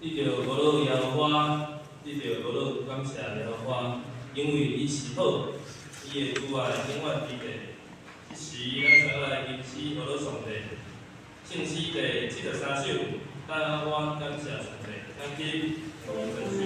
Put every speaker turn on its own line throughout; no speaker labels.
你著歌頌耶和華，你著歌頌感謝耶和華，因為伊是好，伊的慈愛永遠佇咧。這時，咱再來吟詩歌頌上帝，聖詩第73首，等我感謝上帝，咱去分首。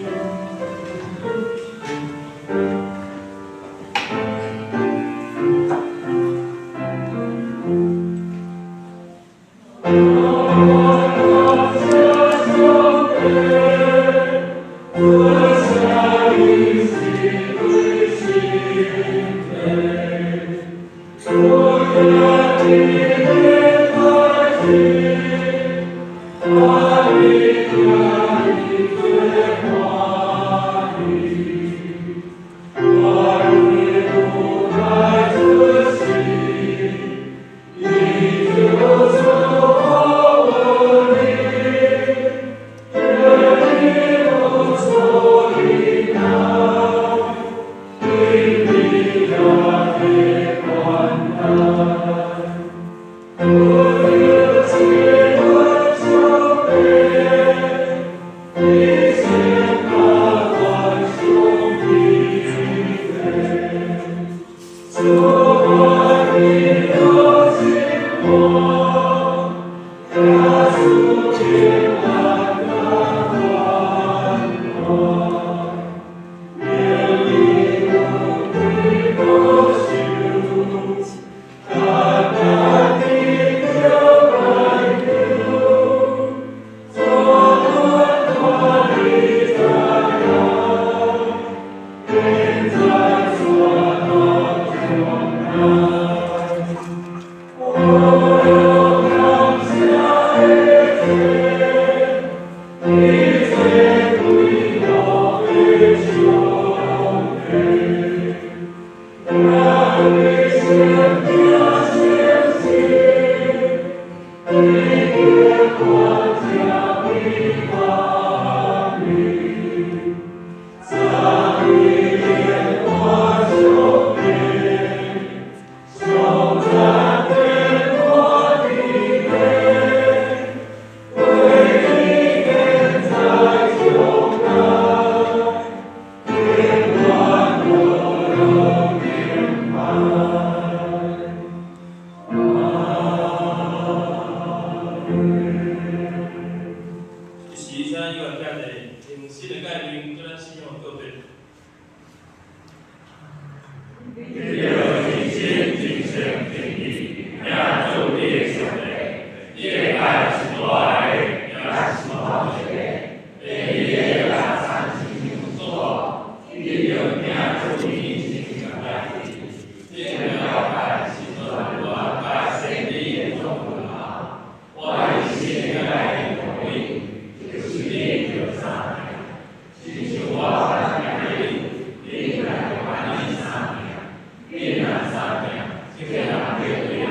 這時，請伊來徛者，用新的誡命，做咱死後告別。
你著盡心、盡性、盡意，疼主你的上帝。你的愛是無愛的，也是無一個。第二個佮三是相似，你著疼主你神的名字。這兩條誡是全律佮先知的總論頭。我的新的誡命予你，就是你著相疼，親像我疼你，恁也著按呢相疼。恁若相疼，眾人必會知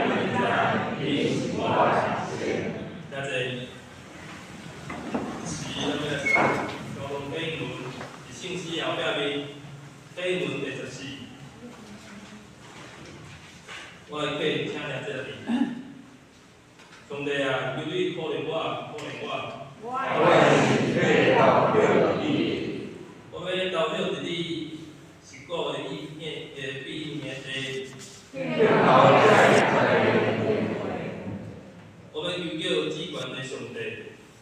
恁是我的學生。
多謝。這時，咱欲來讀交通體英文，佇聖詩後壁面，體英文第14。我來過，請念這個字。上帝啊，求你可憐我，可憐我。
我的身體投靠你，
我欲投靠佇你實固的應的庇蔭的下。
等候才會
我欲求叫至懸的上帝。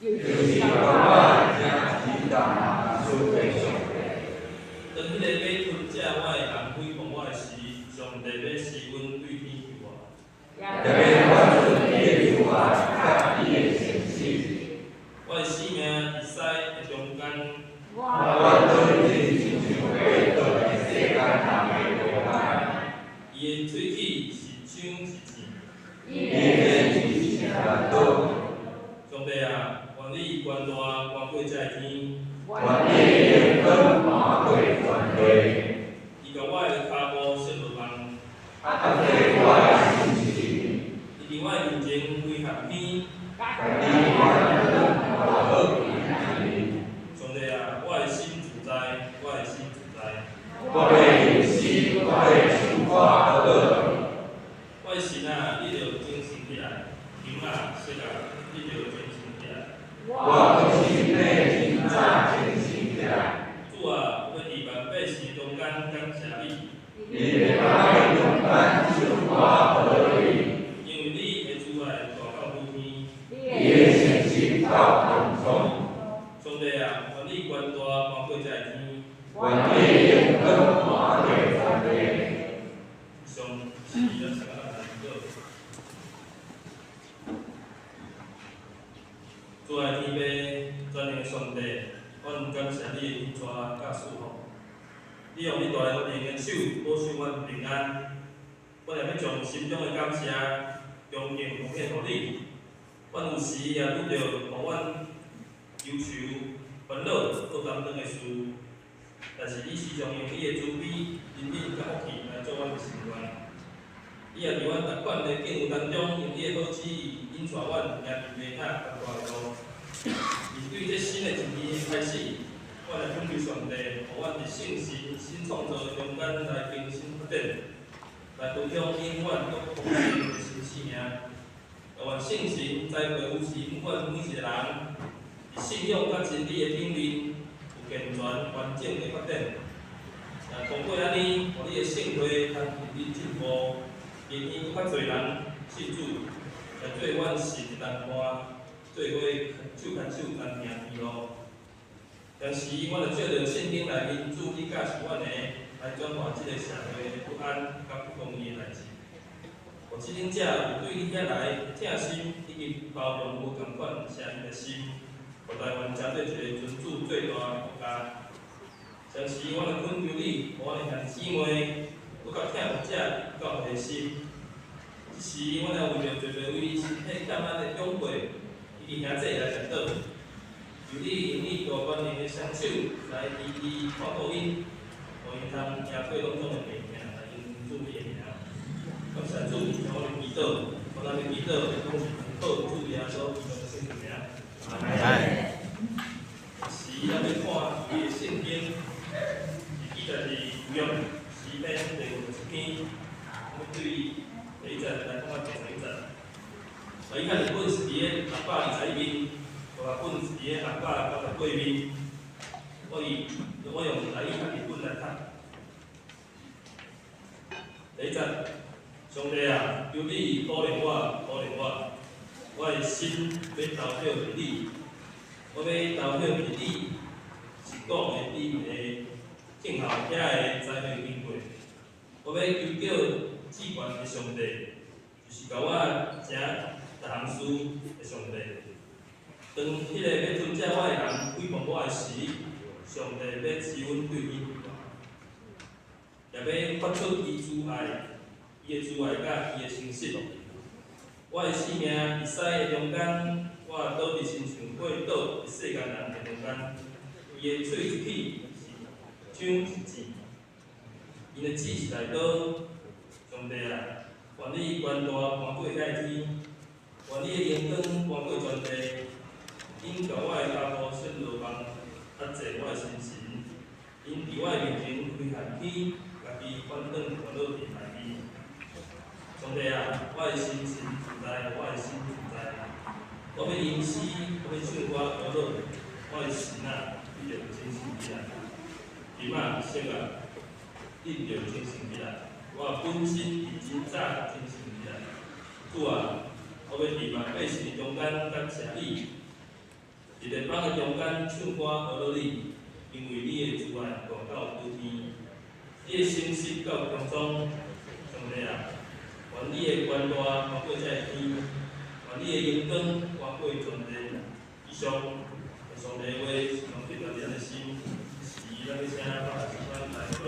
就是共我遮指導出的上帝。
當彼个欲吞食我的人誹謗我的時，上帝欲施恩對天救我。
也欲發出你的慈愛佮你的誠實。
我的性命佇屎的中間，
我轉進親像過倒的世間人的無害。
伊的喙齒是槍是箭。
伊的舌是鐮刀。
上帝啊，願你權大高過這个天，
願你的榮光滿過全地。
伊共我的跤步設落網，
壓制我的心情。
伊佇我的面前開合坑。
共你懸大好平。
上帝啊，我的心自在，我的心自在。
我欲吟詩，我欲唱歌禱告。
我的神啊，你著精神起來；琴啊，瑟啊，你著精神起來。
我身體真早精神起來。
主啊，我欲佇萬百姓中間感謝你，
佇會眾中間唱歌禱告你。
因為你的慈愛大到普天。
你的誠實到空蒼。
上帝啊，願你權大高過這个天。
願你的榮光滿過全地。
以上是咱三個來祈禱。主愛天父，全能的上帝，阮感謝你的恩賜佮賜福。你用你大能的手保守阮平安。阮也欲將心中的感謝恭敬奉獻予你。阮有時也拄著予阮憂愁、煩惱、閣擔當的事，但是你時常用你的慈悲、憐憫佮福氣來做阮的心願。你也佇阮逐款的境遇當中，用你的好旨意引帶阮行佇迷塔較大的路。面對這新的一年的開始，阮來懇求上帝，予阮佇聖神新創造的中間來更新發展，來分享永遠閣豐盛的新生命。願聖神栽培扶持阮每一個人，佇信仰佮真理的頂面有健全完整的發展。若通過按呢，予你的聖會通日日進步，今天閣較濟人信主，來做阮神的同伴，做伙手牽手同行天路。同時，阮會借著聖經內面主你教示阮的，來轉化這个社會的不安佮不公義的代誌。予執政者有對你遐來的疼心，以及包容無仝款聲音的心，予台灣成做一個尊主最大的國家。同時，阮會懇求你，予阮的兄弟姊妹，閣較疼牧者教會的心。這時，阮也為著濟濟位身體欠安的長輩以及兄弟來祈禱，求你用你大權能的雙手來醫治看顧𪜶，予𪜶通贏過攏總的病痛，來榮主你的名。感謝主，聽阮的祈禱，阮的祈禱攏是奉靠主耶穌基督的聖名。
阿門。
這時，咱欲看舊約的聖經，是記載佇舊約詩篇第51篇，我對第一節來講到第11節。啊，伊較日本是佇咧621面，和合本是佇咧698面。我用台語佮日本來讀。第一節，上帝啊，求你可憐我，可憐我。我的心欲投靠佇你，我欲投靠佇你，是講的你會聽候遐的災禍經過。我欲求叫至懸的上帝，就是共我成逐項事的上帝。當彼个欲吞食我的人毀謗我的時，上帝欲施恩對𪜶，也欲發出伊慈愛，伊的慈愛佮伊的誠實。我的性命佇屎的中間，我倒佇親像過倒佇世間人的中間。伊的喙一起是槍是箭，𪜶的舌是大刀。上帝啊，願你權大寬過遐的天，願你的榮光寬過全地。𪜶共我的跤步設羅網，壓制我的心神。𪜶佇我的面前開陷坑，家己反轉跌落佇內面。上帝啊，我的心神自在，我的心自在。我欲吟詩，我欲唱歌歌樂。我的神啊，你著精神起來。琴仔，瑟啊，你著精神起來。我本身佇真早精神起來。主啊，我欲佇萬百姓的中間感謝你，佇列邦的中間唱歌歌樂你，因為你的慈愛大到普天，你的誠實到空中。上帝啊，願你的權大寬過這个天，願你的榮光寬過全地。以上，上帝的話是講得著咱的心，是咱欲請大師來禱告。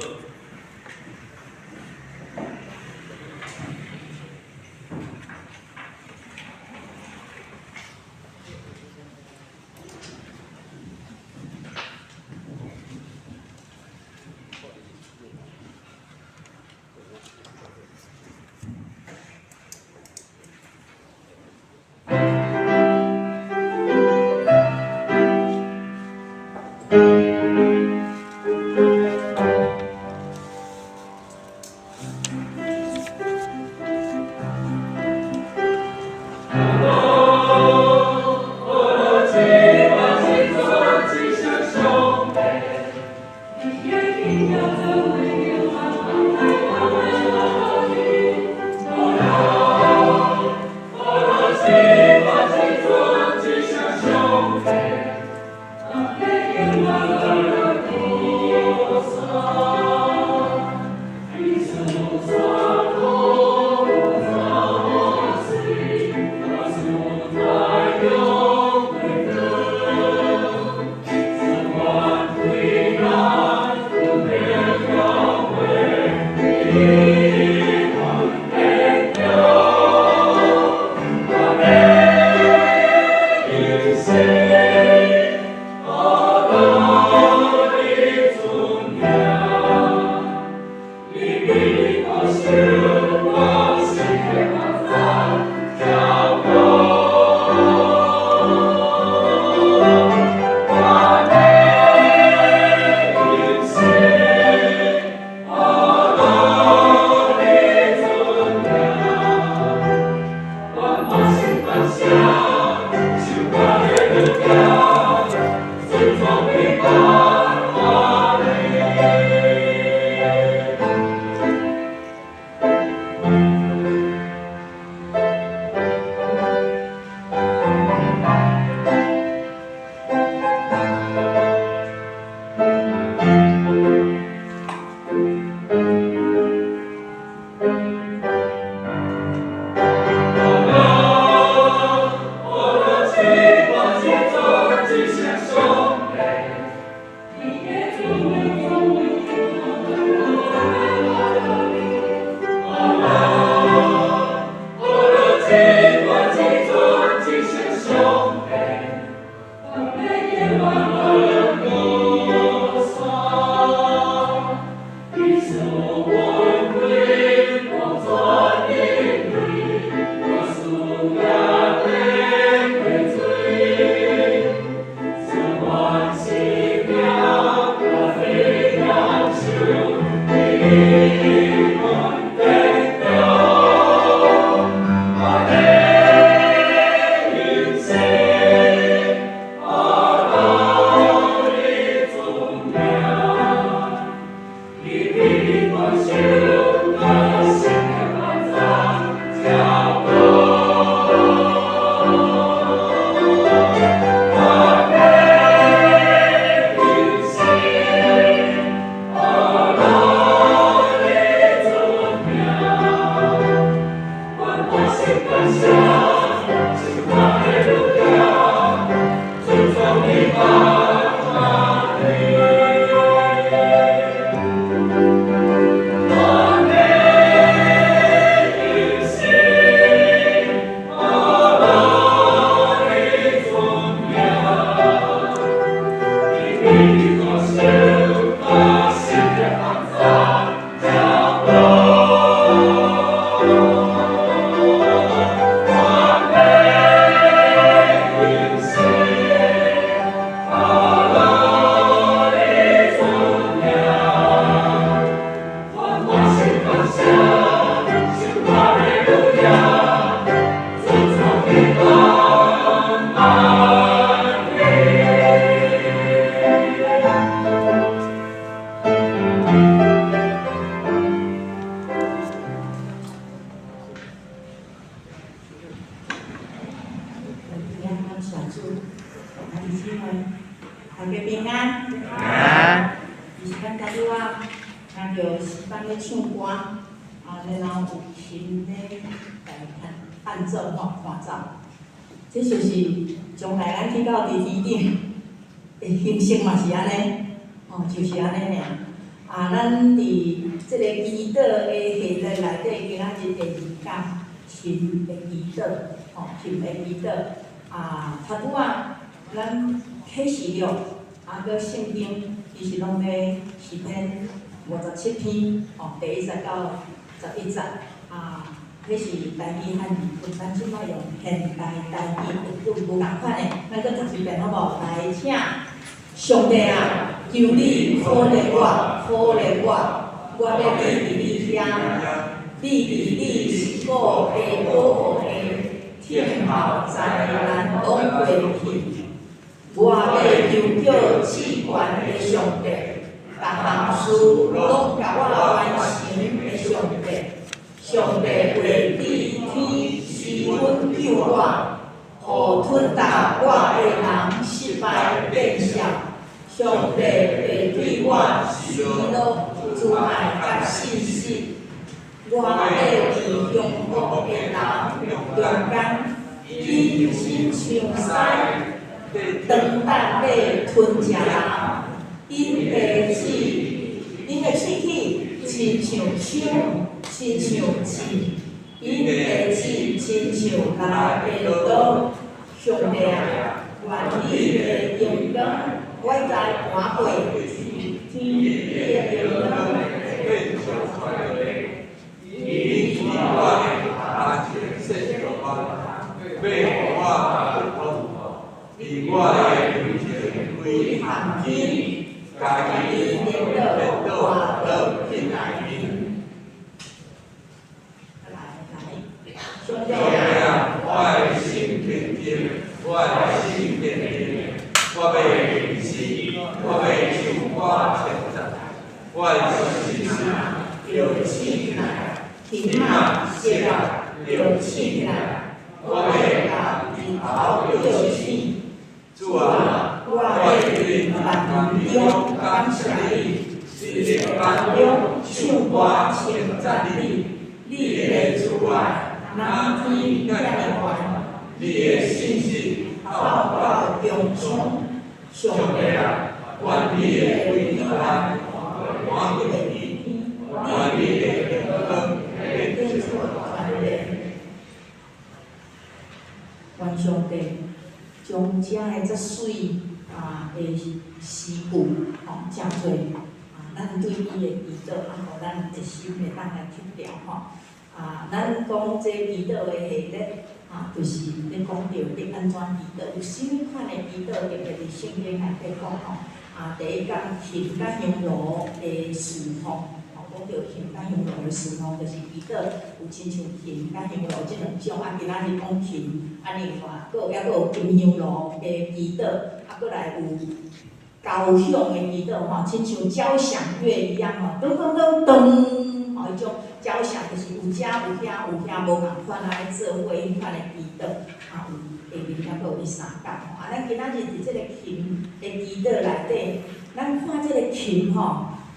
Say,
兄弟姊妹，大家平安。
平安。
其實咱拄仔聽著詩班咧唱歌，啊，然後有琴咧來彈伴奏吼，伴奏。這就是將來咱去到佇天頂的形式嘛是按呢，吼，就是按呢爾。啊，咱佇這个祈禱的系列內底，今仔日第二講琴的祈禱，吼，琴的祈禱。啊，頭拄仔咱啟示錄，啊，閣聖經，其實攏咧詩篇57篇，吼，第一節到11節，啊，彼是台語漢字本，咱這擺用現代台語譯本無仝款的，咱閣讀一遍好無？來，請。上帝啊，求你可憐我，可憐我，我欲避佇你遐，避佇你堅固的保護下，聽候災難攏過去。我欲求叫至懸的上帝，逐項事攏共我完成的上帝，上帝話對天施恩救我，予吞啖我的人失敗變笑。上帝會對我施落慈愛佮信實，我欲佇凶惡的人中間，𪜶親像獅，當等欲吞食人，𪜶的喙齒親像槍，親像箭，𪜶的舌親像焫的刀。上帝啊，願你的榮光我來趕過天，你的榮光
變成傳遞，你是我的阿前聖我，欲予我脫離我的危險歸
陷坑，
家己
己顛倒活倒
去內面。
來來，上帝
啊，我的心堅定，我的心堅定，我欲吟詩，我欲唱歌稱讚，我的信實
著醒起來，琴仔瑟啊，著醒起來，
我欲共日頭叫醒。主啊，
我欲佇萬民中感謝你，佇列邦中唱歌稱讚你。你的慈愛南天遐爾懸，
你的信實
透到穹蒼。上帝
啊，願你的偉大趕過去，願你的榮光變出傳伝。
願上帝將遮个遮媠啊的詩句，吼，誠濟啊，咱對伊的祈禱，啊，予咱的心會當來吸著吼。啊，咱講這祈禱的系列，啊，就是咧講著欲按怎祈禱，有啥物款的祈禱，特別佇聖經內底講吼。啊，第一講琴佮香爐的侍奉，吼，講著琴佮香爐的侍奉，就是祈禱有親像琴佮香爐這兩種。啊，今仔日講琴，啊，另外閣猶閣有金香爐的祈禱，啊，閣來有交響的祈禱吼，親像交響樂一樣吼，噔噔噔噔，吼，彼種交響就是有遮有遐有遐無仝款啊，咧做伙彼款的祈禱，啊，有下面猶閣有彼三講吼。啊，咱今仔日佇這个琴的祈禱內底，咱看這个琴吼，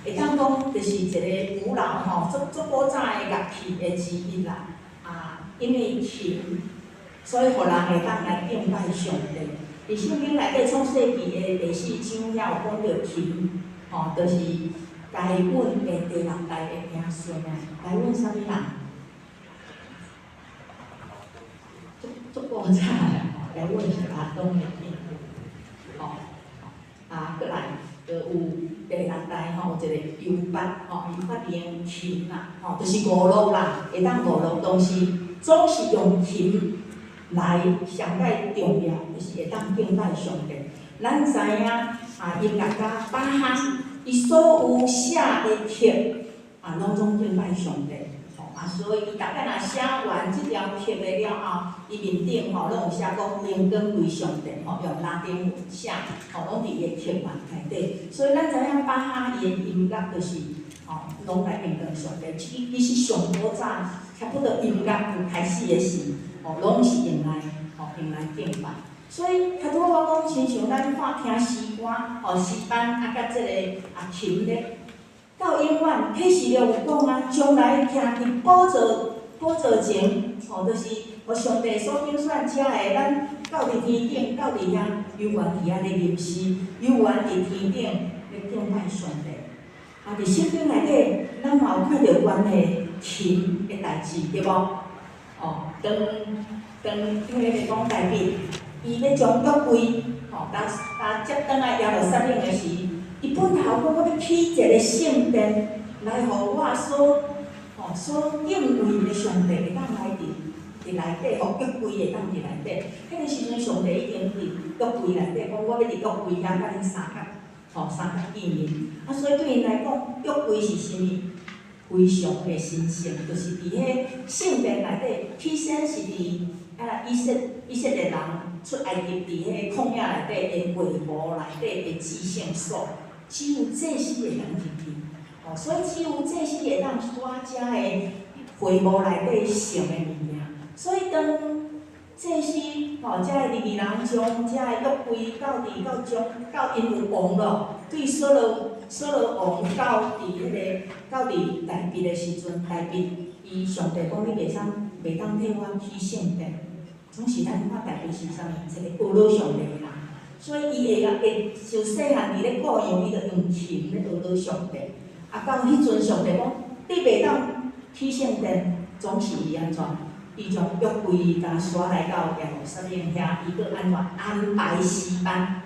會當講就是一个古老吼，足足古早的樂器的之一啦。啊，因為琴，所以予人會當來敬拜上帝。佇聖經內底創世記的第四章遐有講著琴，吼，就是該隱的第六代的子孫啊。該隱啥物人？足足古早的，該隱是亞當的囝，吼。啊，閣來，就有第六代吼，有一個猶八吼，伊發明琴啦，吼，就是樂樂啦，會當樂樂東西，總是用琴來上蓋重要，就是會當敬拜上帝。咱知影啊，音樂家巴哈，伊所有寫的曲啊，攏總敬拜上帝。吼啊，所以伊逐擺若寫完這條曲的了後，伊面頂吼攏有寫講榮光歸上帝，吼，用拉丁文寫，吼，攏佇伊的曲目內底。所以咱知影巴哈伊的音樂就是吼，攏來榮光上帝。其實上古早差不多音樂有開始的時，吼，攏是用來吼用來敬拜。所以，頭拄仔我講像親像咱看聽詩歌，吼詩班啊，佮這個啊琴咧，到永遠啟示錄有講啊，將來徛佇寶座前，吼，就是予上帝所揀選遮的，咱到佇天頂，到佇遐，猶原佇遐咧吟詩，猶原佇天頂咧敬拜上帝。啊，佇聖經內底，咱嘛有看著關係琴的代誌，對無？哦，當當彼個講大衛，伊欲將約櫃，吼，共接轉來耶路撒冷的時，伊本頭講我欲起一个聖殿，來予我所吼所敬畏的上帝會當來佇內底，予約櫃會當佇內底。彼个時陣，上帝已經佇約櫃內底，講我欲佇約櫃遐佮恁相佮，吼相佮見面。啊，所以對𪜶來講，約櫃是啥物？非常的神聖，就是佇彼聖殿內底，起先是佇啊以色列人出埃及佇彼個曠野內底的會幕內底的至聖所，只有祭司會當入去。哦，所以只有祭司會當帶遮的會幕內底聖的物件。所以當祭司吼，遮个利未人將遮个約櫃到佇到將到𪜶有王咯，對掃羅王到佇彼个到佇大衛的時陣，大衛伊上帝講你袂當替我起聖殿，總是咱看大衛是啥物？一個學老上帝的人，所以伊會會就細漢佇咧顧羊，伊就用琴咧學老上帝。啊，到彼陣上帝講，你袂當起聖殿，總是伊按怎？伊將約櫃共徙來到耶路撒冷遐，伊閣按怎安排詩班，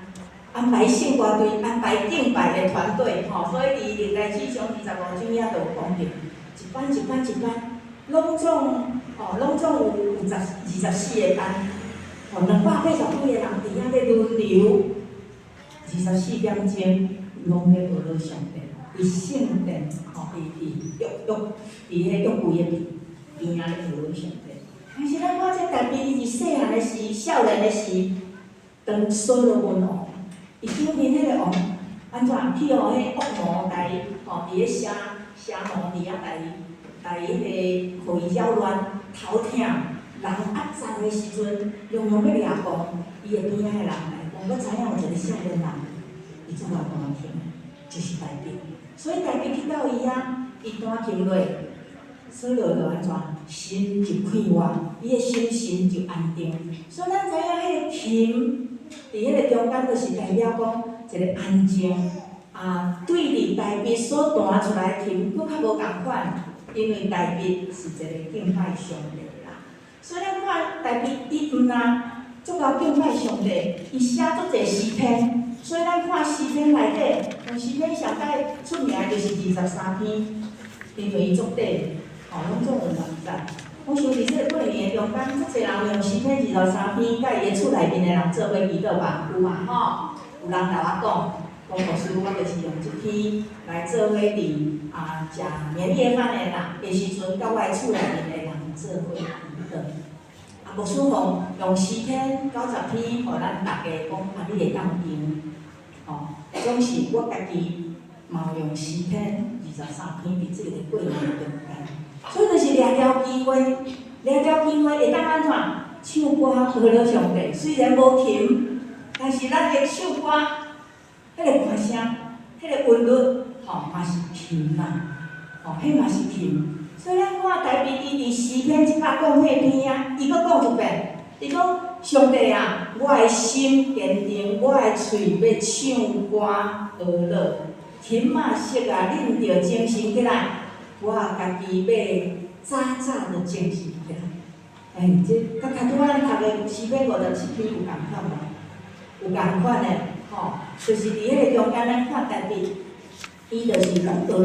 安排聖歌隊，安排敬拜的團隊，吼。所以佇歷代志上25章遐就有講著，一班一班一班，攏總吼，攏總有24個班，吼，280幾個人佇遐咧輪流，24點鐘攏咧學老上帝，佇聖殿，吼，佇佇約約佇彼約櫃的邊仔咧學老上帝。但是咱看這大衛伊佇細漢的時，少年的時，當所羅門王，伊頂面彼個王按怎去予彼惡魔共吼，佇咧邪魔佇遐共彼個予伊擾亂、頭疼、人壓顫的時陣，常常欲掠狂，伊的邊仔的人來講，我知影有一個少年人，伊足𠢕彈琴，就是大衛。所以大衛去到伊遐，伊彈琴落，掃羅就按怎，心就快活，伊的心神就安定。所以咱知影彼个琴，佇彼个中間，就是代表講一個安靜。啊，對佇大衛所彈出來的琴，閣較無仝款，因為大衛是一個敬拜上帝的人。所以咱看大衛，伊毋但足𠢕敬拜上帝，伊寫足濟詩篇。所以咱看詩篇內底，詩篇上蓋出名就是23篇，因為伊足短，吼，攏總有6節。我想佇這個過年的中間，足濟人用詩篇二十三篇，佮伊的厝內面的人做伙祈禱吧，有嘛吼？有人來我講，講牧師，我就是用這篇來做伙佇啊食年夜飯的人的時陣，佮我的厝內面的人做伙祈禱。啊，牧師吼用詩篇90篇，予咱逐家講，啊，你會當用，吼，總是我家己嘛有用詩篇二十三篇佇這個過年中間。所以就是掠著機會，掠著機會會當按怎唱歌學了上帝。雖然無琴，但是咱的唱歌，彼個歌聲，彼個韻律，吼嘛是琴啦，吼，彼嘛是琴。所以咱看大衛伊佇詩篇108篇啊，伊閣講一遍，伊講上帝啊，我的心堅定，我的喙欲唱歌呵咾。琴仔瑟啊，恁著精神起來。我家己欲早早就精神起來。欸，這佮頭拄仔咱讀的詩篇57篇有仝款無？有仝款的，吼，就是佇彼個中間，咱看大衛，伊就是攏呵咾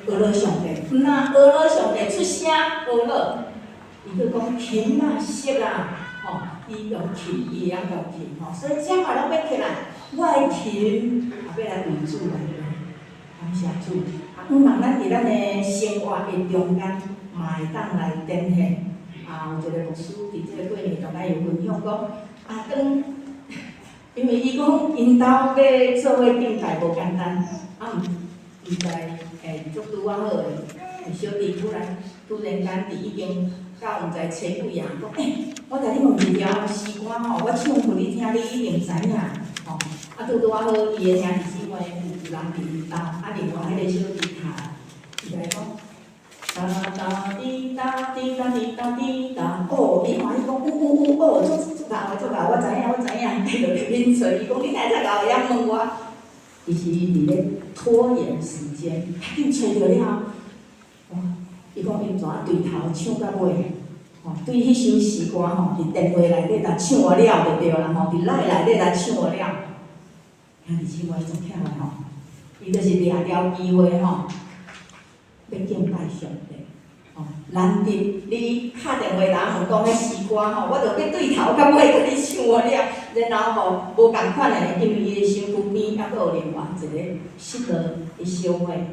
呵咾上帝，毋但呵咾上帝出聲呵咾，伊閣講琴仔瑟啊，吼，伊用琴，伊會曉用琴吼，所以這嘛攏欲起來，我的琴也欲來為主來用，感謝主。啊，向望咱佇咱的生活的中間，嘛會當來展現。啊，有一個牧師佇這個過年中間有分享講，啊，當因為伊講𪜶兜欲做伙敬拜無簡單，啊毋毋知欸足拄仔好的小弟突然間佇已經到毋知初幾啊，講欸，我共你問一條詩歌吼，我唱予你聽，你一定知影。吼，啊拄拄仔好，伊的兄弟姊妹有人佇𪜶兜，啊另外彼个小弟卡，伊就來講，噠噠滴答滴答滴答滴答，哦，伊歡喜講，有有有，哦，足足𠢕的足𠢕，我知影我知影，伊就咧抿喙，伊講你哪會遮𠢕會曉問我？其實伊佇咧拖延時間，較緊揣著了，哇！伊講伊怎對頭唱到尾，吼，對彼首詩歌吼，佇電話內底共唱予了就對啦吼，佇內內底共唱予了。兄弟姊妹足巧的吼，伊就是掠著機會吼，欲敬拜上帝，吼，難得你敲電話來問講彼詩歌吼，我就欲對頭到尾共你唱予了，然後吼無仝款的，因為伊的身軀邊猶閣有另外一個失落的小妹，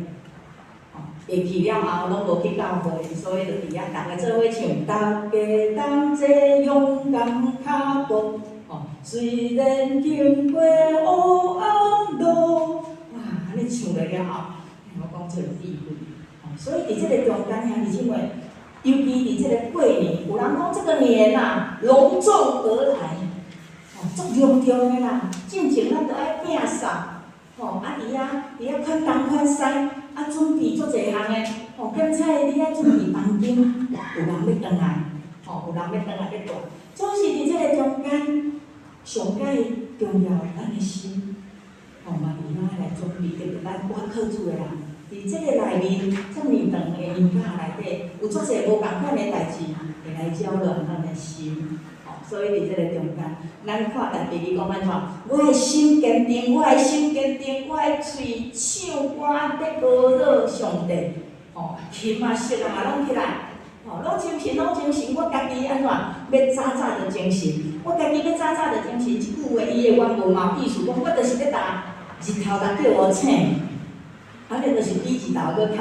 吼，下去了後攏無去教會，所以就佇遐逐个做伙唱，大家同齊勇敢跤步，吼，雖然經過黑暗路，哇，按呢唱落了後，我講這有智慧，吼，所以佇這個中間兄弟姊妹，尤其佇這個過年，有人講這個年啊，隆重而來，吼，足隆重的啦。進前咱著愛摒掃，吼，啊佇遐佇遐款東款西，啊準備足濟項的，吼，檢查你愛準備房間，有人欲轉來，吼，有人欲轉來欲蹛，總是佇這個中間，上蓋重要的咱的心，吼嘛佇遐來準備，特別咱倚靠主的人，佇這個內面遮爾長的年假內底，有足濟無仝款的代誌會來攪亂咱的心，吼，所以佇這個中間，咱看大衛伊講按怎？我的心堅定，我的心堅定，我的喙唱歌欲呵咾上帝，吼，琴啊、瑟啊嘛攏起來，吼，攏精神，攏精神。我家己按怎？欲早早就精神，我家己欲早早就精神。這句話伊的原文嘛有意思講，我就是欲逐日頭逐叫我醒，按呢就是比日頭閣較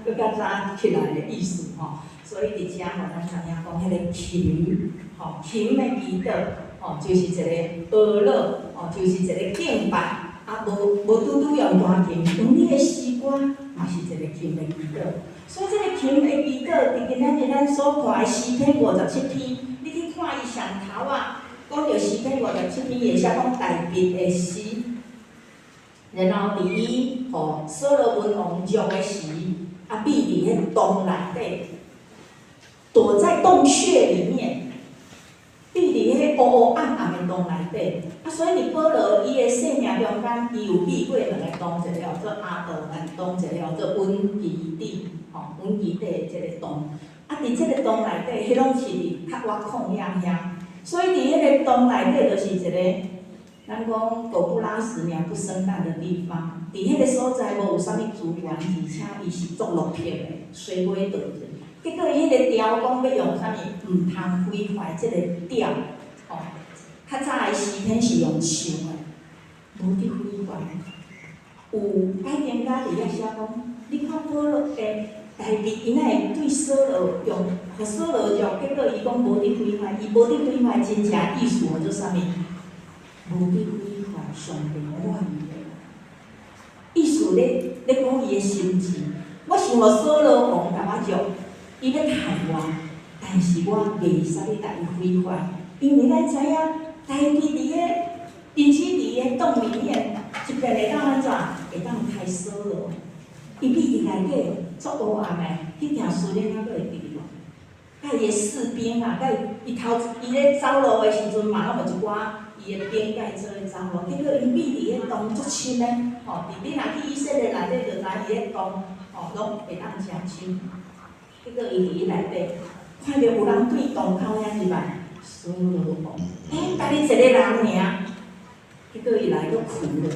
閣較早起來的意思吼。所以佇遮予咱知影講，彼个琴，吼，琴的祈禱，吼，就是一个呵咾，吼，就是一个敬拜，啊，無無拄拄用彈琴，用你的詩歌嘛是一個琴的祈禱。所以這個琴的祈禱，佇今仔日咱所看的詩篇五十七篇，你去看伊上頭仔，講著詩篇五十七篇，會寫講大衛的詩，然後佇伊予所羅門王杖的時，啊，避佇彼洞內底。躲在洞穴裡面，避佇彼烏烏暗暗的洞內底。啊，所以佇保羅伊的生命中間，伊有避過兩个洞，一個叫做亞杜蘭洞，一個叫做隱基底，吼，隱基底的這个洞。啊，佇這个洞內底，彼攏是佇較倚曠野遐。所以佇彼个洞內底，就是一个咱講狗不拉屎、鳥不生蛋的地方。佇彼个所在無有啥物資源，而且伊是足落魄的，衰尾倒去。結果伊彼個調講欲用啥物？毋通毀壞這個調，吼。較早的詩篇是用唱的，無得毀壞。有解經家佇遐寫講，你看保羅欸，大衛伊哪會對掃羅用，予掃羅用，結果伊講無得毀壞，伊無得毀壞真正意思叫做啥物？無得毀壞上帝愛伊的。意思咧咧講伊的心志，我想予掃羅王共我杖。伊欲刣我，但是我袂使去共伊毀壞，因為咱知影，大衛佇个，因此佇个洞裡面，一邊會當按怎？會當刣掃羅。伊避佇內底足黑暗的，彼件事恁猶閣會記得無？佮伊的士兵啊，佮伊頭伊咧走路的時陣嘛，攏有一寡伊的兵佮伊做伙走路。結果𪜶避佇彼洞足深的，吼，佇你若去以色列內底，就知伊彼洞，吼，攏會當誠深。結果伊佇彼內底，看著有人對洞口遐入來，掃羅王，欸，家己一個人爾。結果伊來閣跍落，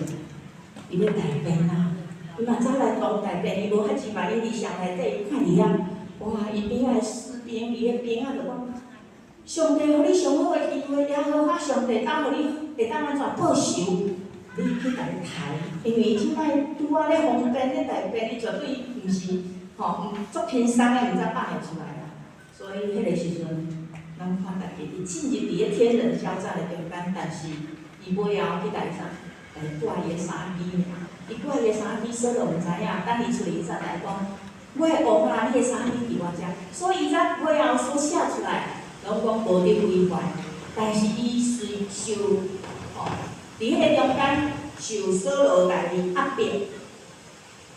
伊欲大便啊，伊嘛走來洞大便，伊無較入來，伊佇上內底，伊看佇遐，哇！伊邊仔的士兵，伊的兵仔就講：上帝予你上好的機會，耶和華上帝當予你會當按怎報仇？你去共伊刣，因為伊這擺拄仔咧方便咧大便，伊絕對毋是吼，足輕鬆的，毋知放會出來啦。所以彼个時陣，咱看大家伊進入佇咧天人交戰的中間，但是伊尾後去共伊啥？共伊掛伊的衫衣爾。伊掛伊的衫衣，掃羅毋知影，等伊出去，伊才來講：我的王啊，你的衫衣佇我遮。所以伊才尾後所寫出來，攏講無得毀壞，但是伊雖受吼伫彼个中間受掃羅大衛壓迫，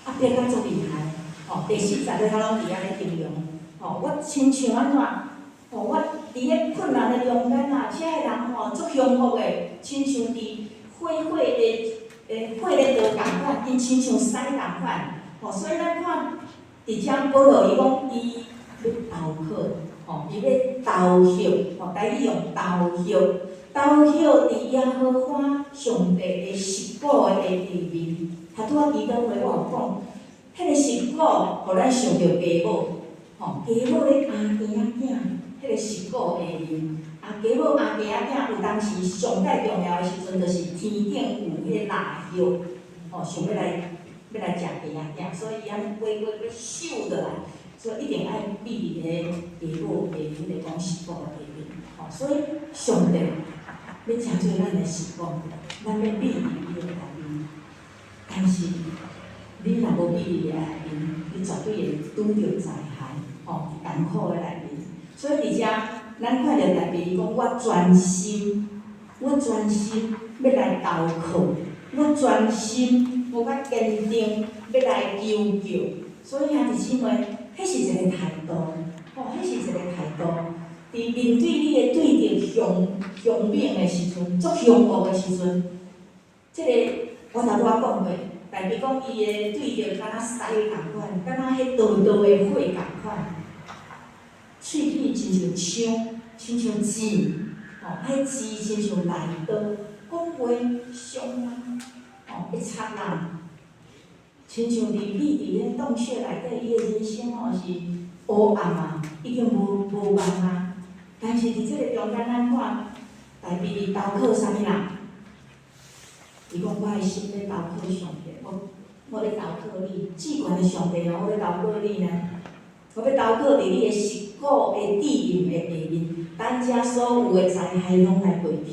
壓迫甲足厲害，吼，第四節咧，他攏佇按呢形容，吼，我親像按怎？吼，我佇彼困難的中間啊，遮的人吼足兇惡的，親像佇火火的火咧刀仝款，𪜶親像屎仝款，吼，所以咱看佇遮保羅伊講伊欲投靠，吼，伊欲投靠，吼，台語用投靠，投靠佇耶和華上帝的實谷的下面。頭拄仔祈禱會我有講，彼个實谷，予咱想著家母，吼，家母咧阿囝仔囝，彼个實谷下面，啊，家母阿囝仔囝有當時上蓋重要的時陣，就是天頂有彼個蠟葉，吼，想欲來食雞仔囝，所以伊按呢飛過欲收落來，所以一定愛秘佇彼個家母下面，咧講實谷的下面，吼，所以上帝欲成做咱的實谷，咱欲秘佇伊的內面。但是你若無秘佇伊內面，你絕對會拄著災害，吼，佇艱苦的內面。所以佇遮，咱看著大衛伊講：我專心，我專心欲來投靠，我專心，我較堅定欲來求救。所以兄弟姊妹，彼是一個態度，吼，彼是一個態度。佇面對你的對敵兇兇猛的時陣，足兇惡的時陣，這個我頭拄仔講過，大衛講伊的對敵敢若師仝款，敢若彼刀刀的火仝款，喙齒親像槍，親像箭，吼，彼舌親像利刀，講話傷人，吼，會插人，親像佇秘佇彼洞穴內底，伊的人生吼是烏暗啊，已經無望啊。但是佇這个中間，咱看大衛佇投靠啥物人？伊講我的心欲投靠上帝，我欲投靠你，至懸的上帝哦，我欲投靠你呢。我欲投靠佇你的實谷的蔭的下面，等遮所有的災害攏來過去，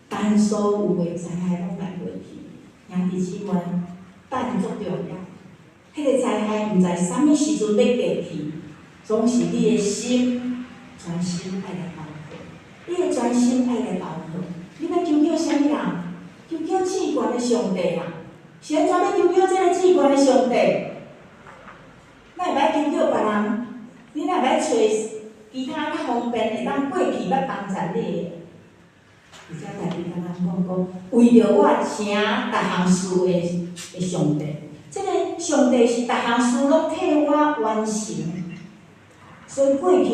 等所有的災害攏來過去。兄弟姊妹，等足重要。彼個災害毋知啥物時陣欲過去，總是你的心專心愛來投靠，你的專心愛來投靠。你欲求叫啥物人？求叫至懸的上帝啊！是按怎欲求叫這个至懸的上帝？哪會欲求叫別人？你若會欲揣其他較方便會當過去欲幫助你的？而且大衛共咱講講，為著我成逐項事的上帝，這个上帝是逐項事攏替我完成，所以過去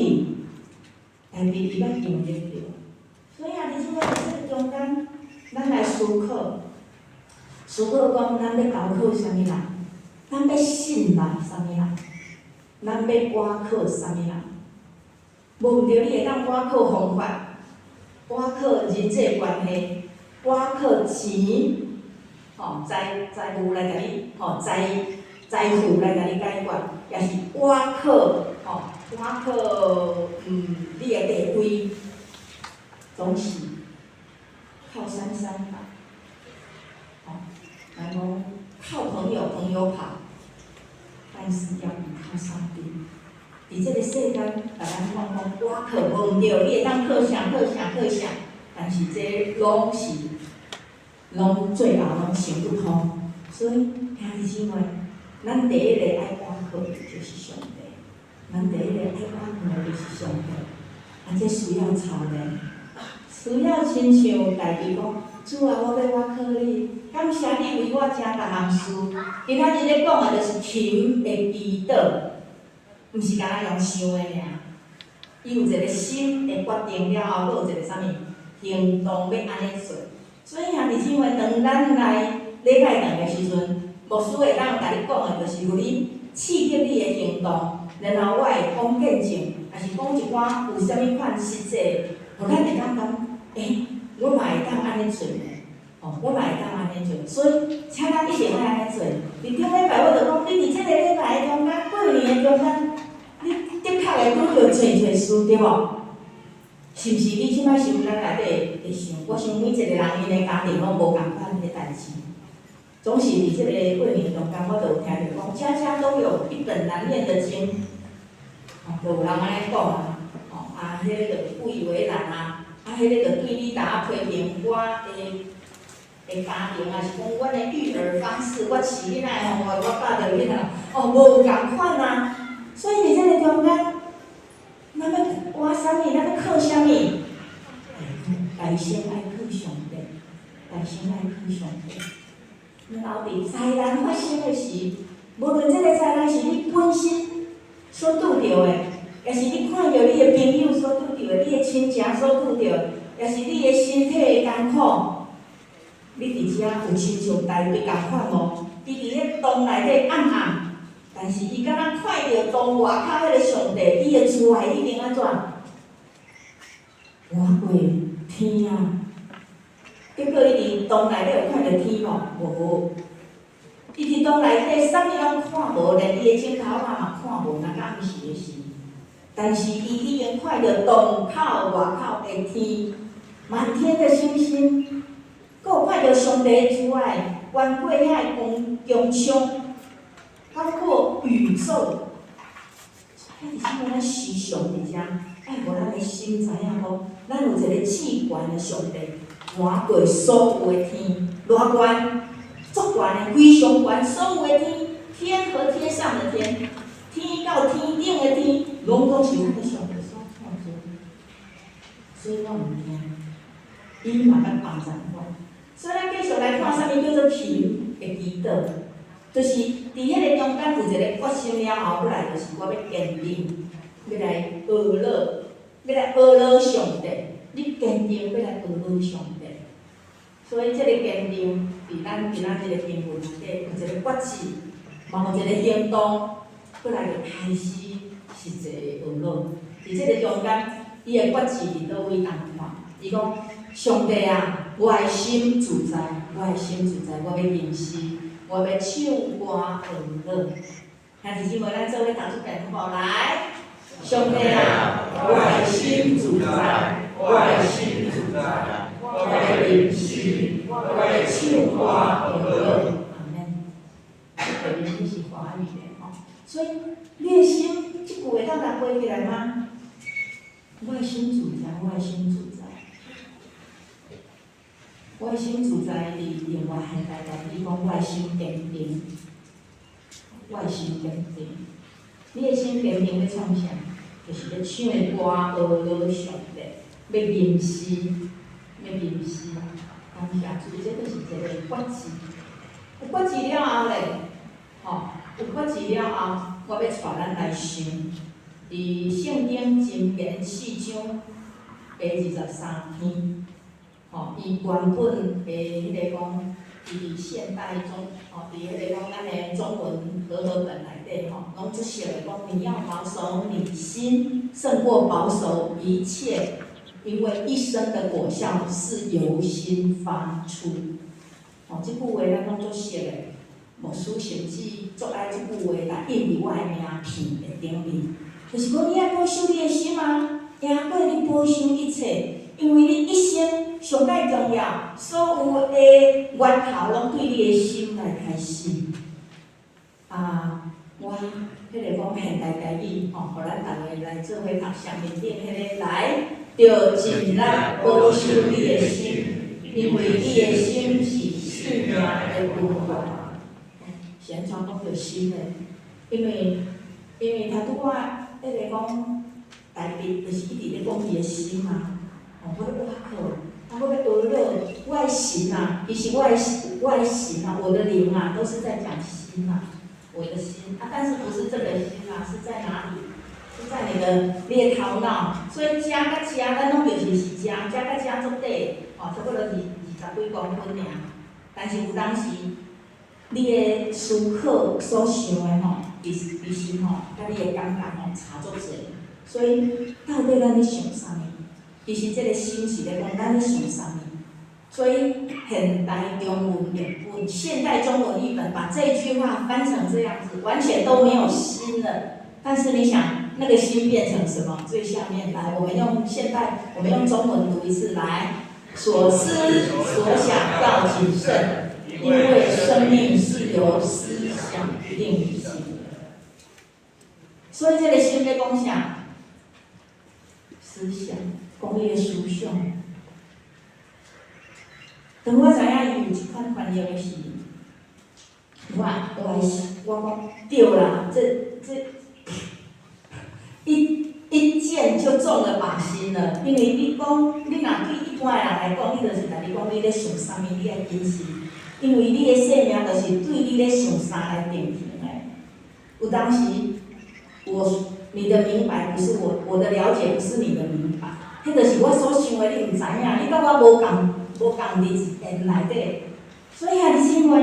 大衛伊捌經歷著。所以啊，佇這個這個中間，咱來思考，思考講咱欲投靠啥物人，咱欲信賴啥物人，咱欲倚靠啥物人？無毋對，你會當倚靠方法，倚靠人際關係，倚靠錢，吼財務來共你，吼財富來共你解決，抑是倚靠吼倚靠你的地位，總是靠山山倒，吼，人講靠朋友朋友跑，但是要依靠上帝。佇這个世間，共咱講講倚靠無毋對，你會當靠啥靠啥靠啥，但是這攏是攏最後攏行不通。所以兄弟姊妹，咱第一个愛倚靠的就是上帝，咱第一个愛倚靠的就是上帝。啊，這需要操練，需要親像大衛講，主啊，我欲倚靠你，感謝你為我成逐項事。今仔日咧講的就是勤的祈禱，毋是干焦用想的爾。伊有一個心的決定了後，閣有一個啥物行動欲按呢做。所以兄弟姊妹，當咱來禮拜堂的時陣，牧師會當共你講的，就是予你刺激你的行動，然後我會講見證，抑是講一寡有啥物款實際，予咱會當講，欸，我嘛會當按呢做呢，吼，我嘛會當按呢做。所以，請咱一定愛按呢做。佇頂禮拜我就講，你佇這个禮拜的中間，過年的中間，你的確會拄著濟濟事，對無？是毋是？你這擺心肝內底會想，我想每一個人𪜶的家庭攏無仝款的代誌，總是佇這个過年中間，我就有聽著講，家家都有一本難念的經，吼，就有人按呢講啊，吼，啊，彼个就不以為然啊，啊，彼个就對你共我批評我的的家庭，抑是講阮的育兒方式，我飼囡仔的方法，我教著囡仔，哦，無仝款啊。所以佇這个中間，咱欲倚啥物？咱欲靠啥物？大先愛靠上帝，大先愛靠上帝。然後佇災難發生的時，無論這个災難是你本身所拄著的，抑是你看著你的朋友所拄著的，你的親情所拄著的，抑是你的身體的艱苦，你佇遮有親像大衛仝款無？伊佇咧洞內底暗暗，但是伊敢若看著洞外口彼个上帝，伊的慈愛已經按怎？倚過天啊！結果伊佇洞內底有看著天無？無。伊佇洞內底啥物攏看無，連伊的枕頭仔嘛看無，若較暗時的時。但是伊已經看著洞口外口的天，滿天的星星，閣有看著上帝的慈愛，懸過遐个穹蒼，包括宇宙。所以，是咱時常佇遮，愛予咱的心知影講，咱有一个至懸的上帝，倚過所有的天，偌懸，足懸的，非常懸，所有的天，天和天上的天，天到天頂的天，攏總是咱的上帝所創造。所以我毋驚，伊嘛會幫助我。所以咱繼續來看啥物叫做琴的祈禱，就是佇彼个中間有一个決心了後，過來就是我欲堅定，欲來學樂，欲來學樂上帝。你堅定欲來學樂上帝。所以這个堅定，佇咱今仔這个經文內底有一个決志，嘛有一个行動，過來就開始實際的學樂。佇這个中間，伊的決志佇佗位通看？伊講：上帝啊，我的心自在，我的心自在，我欲吟詩，我欲唱歌學樂。兄弟姊妹，咱做伙讀一遍好無？來，上帝啊，我的心自在，我的心自在，我欲吟詩，我欲唱歌學樂。阿們。這下面這是華語的吼，所以你的心，這句會當共背起來嗎？我的心自在，我的心自在，我的心自在。佇另外現代台語講，我的心堅定，我的心堅定。你的心堅定欲創啥？就是欲唱歌學樂上帝，欲吟詩，欲吟詩。感謝主，這就是一个決志。有決志了後咧，吼，有決志了後，我欲帶咱來想，佇聖經箴言四章第23篇，吼，伊原本的彼个講，佇現代中，吼，佇彼个講咱的中文和合本內底，吼，攏足熟的講，你要保守你心，勝過保守一切，因為一生的果效是由心發出。吼，這句話咱攏足熟的，牧師甚至足愛這句話來印佇我的名片的頂面，就是講你愛保守你的心啊，贏過你保守一切，因為你一生上蓋重要，所有的源頭攏對你的心來開始。啊，我彼个講現代台語，吼，予咱逐个來做伙讀上面頂彼个來，著盡力保守你的心，因為你的心是性命的根源。是按怎講著心的？因為頭拄仔彼个講大衛，就是一直咧講伊的心啊。哦，我咧倚靠，啊，我欲學樂，我的神啊，其實我的神啊，我的靈啊，都是在講心啊，我的心啊，但是不是這個心啊，是在哪裡？是在你的頭腦。所以遮佮遮，咱攏就是遮，遮佮遮足短，吼，差不多20幾公分爾。但是有當時，你的思考所想的吼，其實吼，佮你的感覺吼差足濟。所以到底咱咧想啥物？其實這个心是咧講咱咧想啥物。所以現代中文譯本，現代中文譯本把這句話翻成這樣子，完全都沒有心了。但是你想，那個心變成什麼？最下面來，我們用現代，我們用中文讀一次來。所思所想要謹慎，因為生命是由思想定型的。所以這個心咧講啥？思想，講你的思想。當我知影伊有這款反應的時，我講對啦，這一箭就中了靶心了。因為你講，你若對一般的人來講，你就是共你講你咧想啥物，你愛謹慎，因為你的生命就是對你咧想啥來定型的。有當時，你的明白不是我，我的了解不是你的明白，彼就是我所想的，你毋知影，你佮我無共佇一緣內底，所以兄弟姊妹，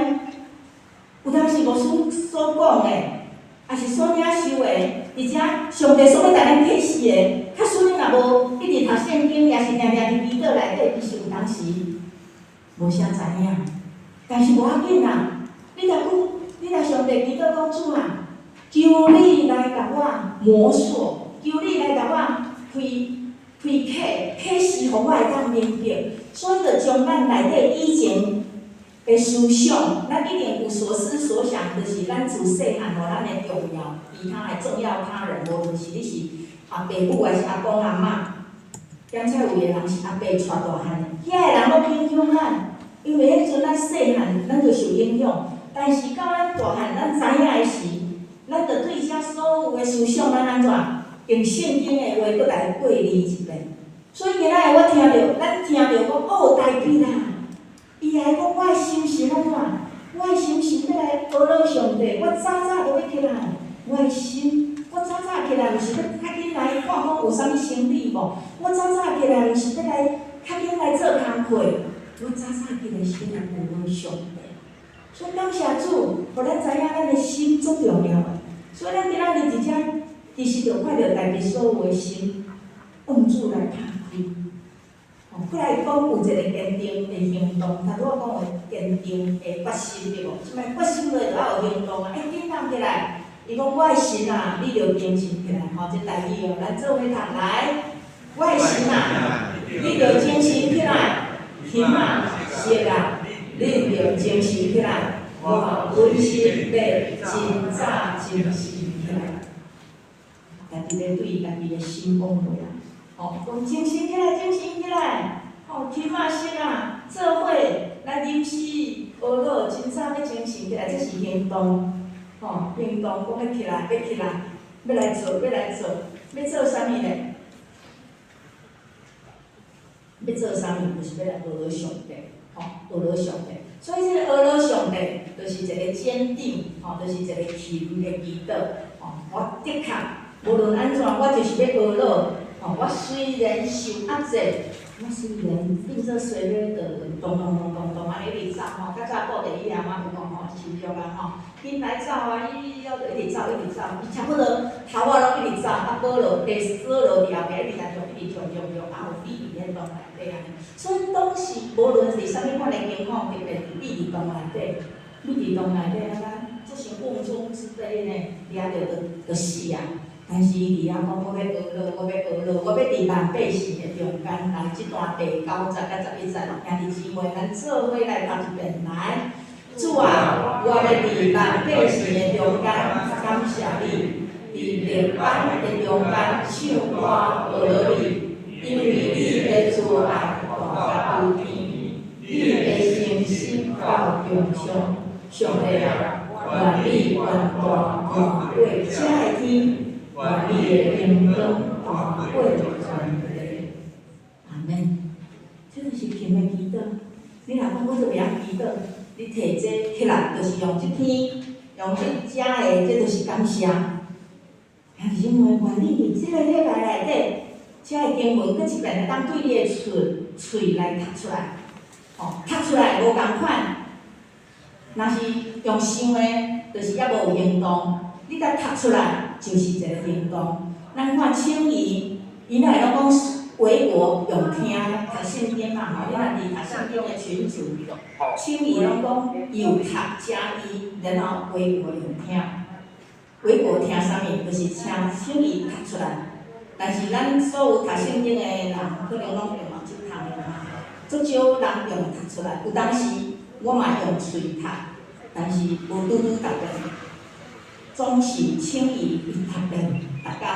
有當時牧師所講的，抑是所領受的，而且上帝所欲共咱啟示的，假使你若無一直讀聖經，抑是定定佇祈禱內底，其實有當時無啥知影。但是無要緊啦，你若講，你若上帝祈禱講主啊，求你來共我摸索，求你來共我開啟，啟示，予我會當明白。所以就將咱內底以前的思想，咱一定有所思所想，就是咱自細漢予咱的重要，比他還重要他人，無論是你是阿爸母還是阿公阿嬤，兼且有的人是阿爸帶大漢的，遐个人攏影響咱，因為彼陣咱細漢，咱就受影響。但是到咱大漢，咱知影的時，咱就對遮所有的思想，咱按怎用聖經的話，閣來過濾一遍。所以今仔日我聽著，咱聽著講哦，大衛啦，伊來講我的心是按怎？我的心是欲來學老上帝，我早早就欲起來。我的心，我早早起來，毋是欲較緊來看講有啥物生理無？我早早起來，毋是欲來較緊來做工課。我早早起來是欲來學老上帝。所以感謝主，予咱知影咱的心足重要的。所以咱今仔日佇遮，其實就看著大家所有的心，向主來拍開。哦，閣來講有一個堅定的行動，頭拄仔講有堅定的決心對無？這擺決心落就愛有行動啊！欸，緊動起來！伊講我的神啊，你著精神起來吼，這台語哦，咱做伙讀來。我的神啊，你著精神起來，琴仔，瑟啊，你著精神起來，我阮心欲真早精神起來。家己咧對家己的心講話啊，吼，講精神起來，精神起來，吼，琴仔，瑟啊，做伙來吟詩，學樂，真早欲精神起來，這是行動，吼，行動，講欲起來，欲起來，欲來做，欲來做，欲做啥物咧？欲做啥物？就是欲來學樂上帝，吼，學樂上帝。所以這個學樂上帝，就是一個堅定，吼，就是一個勤的祈禱，吼，我的確，無論按怎，我就是欲學樂，吼，我雖然受壓制，我雖然變做衰咧，就咚咚咚咚咚按呢一直走吼，較早布袋戲阿媽有講吼，是著啊吼，緊來走啊，伊了就一直走一直走，伊差不多頭仔攏一直走，啊，保羅、掃羅佇後壁一直來衝，一直衝衝衝，啊有米佇彼洞內底按呢。所以當時無論是啥物款的情況，特別是米佇洞內底，米佇洞內底啊，這是甕中之鱉呢，掠著就死啊。但是伊佇遐講，我欲學樂，我欲學樂，我欲佇萬百姓的中間來，這段第9節佮11節，兄弟姊妹，咱做伙來讀一遍來。主啊，我欲佇萬百姓的中間感謝你，佇列邦的中間唱歌學樂你，因為你的慈愛大甲無邊，你的誠實到穹蒼。上帝啊，願你權大過這个天。願你的榮光大過全地，阿們。這就是勤的祈禱。你若講我都袂曉祈禱，你提這起來，就是用這篇，用這遮的，這就是感謝。兄弟姊妹，願你佇這个禮拜內底，這个經文閣一遍會當對你的喙來讀出來，吼，讀出來無仝款。若是用想的，就是猶無有行動。你共讀出來，就是一個行動。咱看請伊，伊若會攏講為我用聽讀聖經嘛吼，你若佇讀聖經的群組，請伊攏講有讀加一，然後為我用聽。為我聽啥物？就是請伊讀出來。但是咱所有讀聖經的人，可能攏用目睭通的嘛，足少人用讀出來。有當時我嘛用喙讀，但是無拄拄逐遍。總是請伊伊讀遍，逐工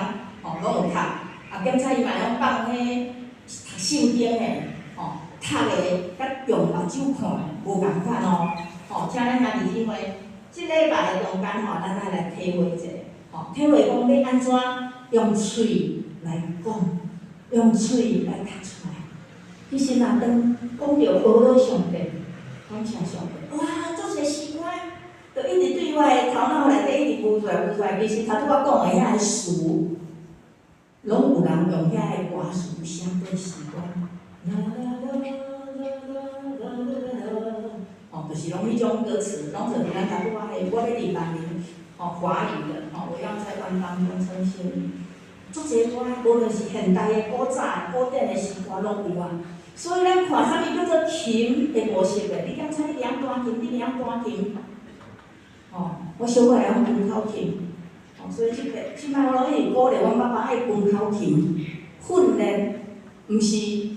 吼攏有讀。啊，兼且伊嘛會曉放彼讀聖經的，吼，讀讀的佮用目睭看的無仝款哦。吼，請咱兄弟姊妹，這禮拜的中間吼，咱愛來體會一下，吼，體會講欲按怎用喙來講，用喙來讀出來。其實若當講著呵咾上帝，感謝上帝，哇，足濟詩歌，就一直對我的頭腦內底一直浮出來浮出來。其實頭拄仔講的遐个詞，攏有人用遐个歌詞寫過詩歌。啦啦啦啦啦啦啦，吼，就是攏彼種歌詞，攏就是咱頭拄仔的，我欲佇萬民，吼，華語的，吼，我要在萬邦中稱謝你。足濟歌，無論是現代的、古早的、古典的詩歌攏有啊。所以咱看啥物叫做琴的模式的，你感覺你會曉彈琴，你會曉彈琴？吼，我小可會曉彈口琴，吼，所以這個這擺我攏一直鼓勵阮爸爸愛彈口琴，訓練，毋是，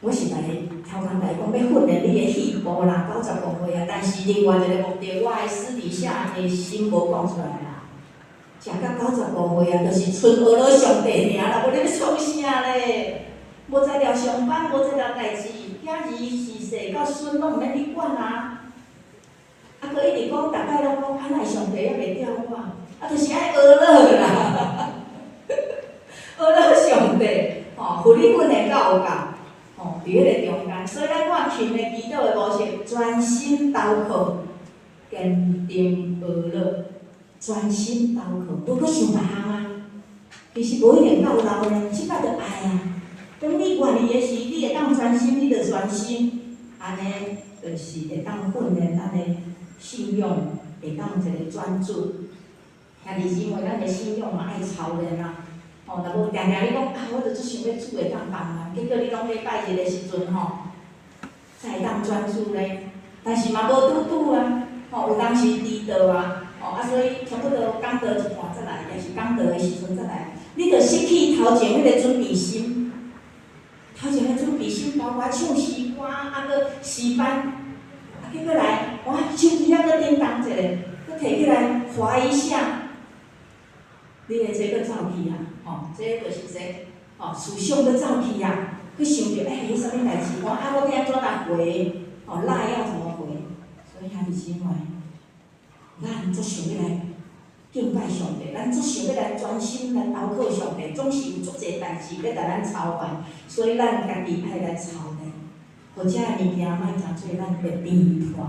我是來頭殼來講欲訓練你的肺部啦，95歲啊，但是另外一個目的，我的私底下的心無講出來啦。食到95歲啊，就是賰呵咾上帝爾啦，無你欲創啥咧？無才調上班，無才調代誌，囝兒是細到孫攏毋免你管啊！啊，閣一直講，逐擺攏講，啊，哪會上帝猶袂吊我？啊，就是愛呵咾啦，呵咾上帝，吼，予你訓練夠有夠，吼，佇彼个中間，所以咱看琴的祈禱的模式，專心投靠，堅定呵咾，專心投靠，無閣想別項啊。其實無一定夠老呢，這擺就愛啊。當你願意的時，你會當專心，你就專心，按呢就是會當訓練咱的信仰，會當一個專注。兄弟姊妹，咱的信仰嘛愛操練啊。吼，若無定定你講啊，我就足想欲主會當幫忙，結果你攏禮拜日的時陣吼，才會當專注咧。但是嘛無拄拄啊，吼，有當時遲到啊，吼啊，所以差不多講道一半才來，抑是講道的時陣才來，你就失去頭前彼個準備心。頭前的準備心，包括唱詩歌，啊，閣詩班，啊，結果來，哇，手機猶閣叮當一下，閣提起來滑一下，你的這閣走去啊，吼，這就是這，吼，思想閣走去啊，去想著欸，彼啥物代誌，我啊，我欲按怎來回，吼，LINE 要怎麼回？所以兄弟姊妹，咱足想欲來敬拜上帝，咱足想欲來專心來投靠上帝，總是有足濟代誌欲共咱操煩，所以咱家己愛來操練，予這个物件莫誠做咱的病伴。